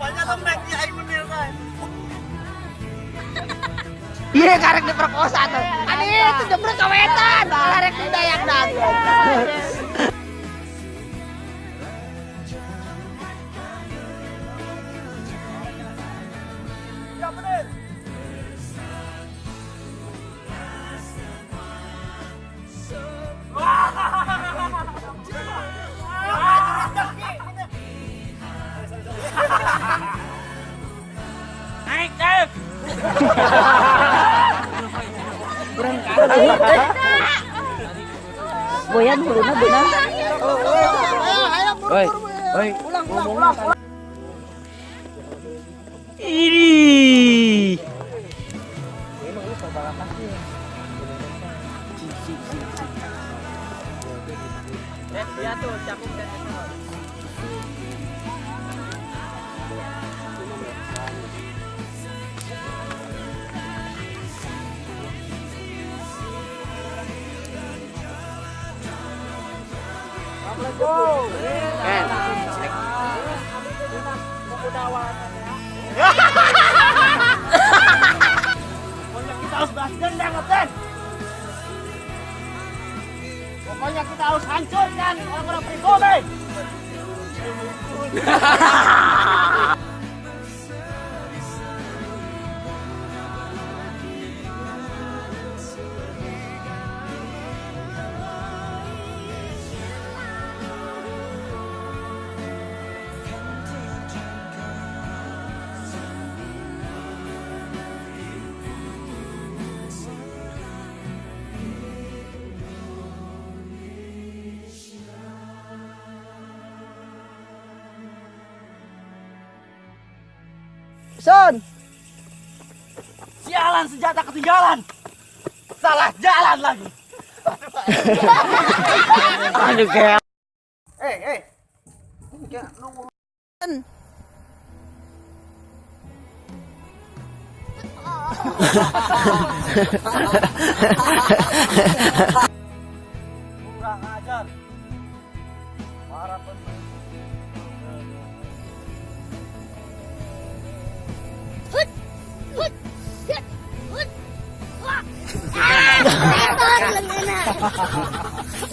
Banyak lembek ya aing menir kan. Iya karek diperkosa tuh. Ani itu jembrek kawetan, karek dayak dagang. Naik, naik. Boyan huluna beunang. Oi, oi. Ulang, ulang, ulang. Ini. Ya tuh, cakung dan Pokoknya kita harus balas dendam, Kapten. Pokoknya kita harus hancurkan orang-orang pribumi. Son. Sialan, senjata ketinggalan. Salah jalan lagi. Aduh kayak. Eh. Kurang ajar. Para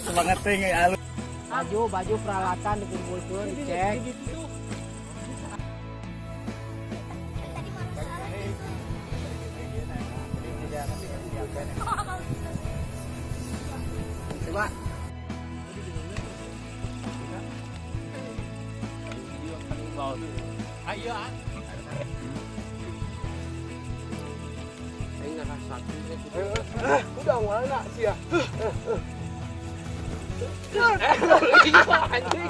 Semangat teh alus. Baju, baju peralatan dikumpulkan, dicek. Coba. Ayo ah. Aing ngarasakeun eh kudu. Udah mana sih ya? Anjing.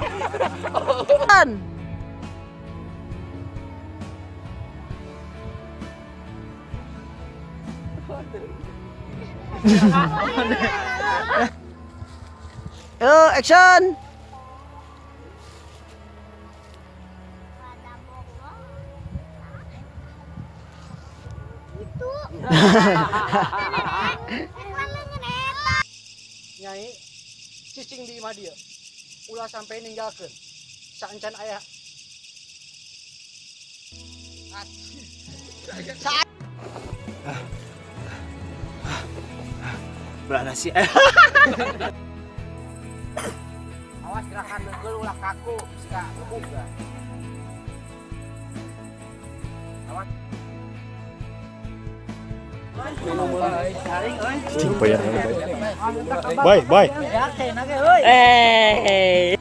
Yo, action. Pada bongong. Itu. Nyai, cicing di imah dieu. Ulah sampai ninggalkeun. Saencan aya. Belah nasi. Awas gerakan dengkul ulah kaku, bisa gebuk ya. Awas. Cing bayar. Bye, bye. Eh.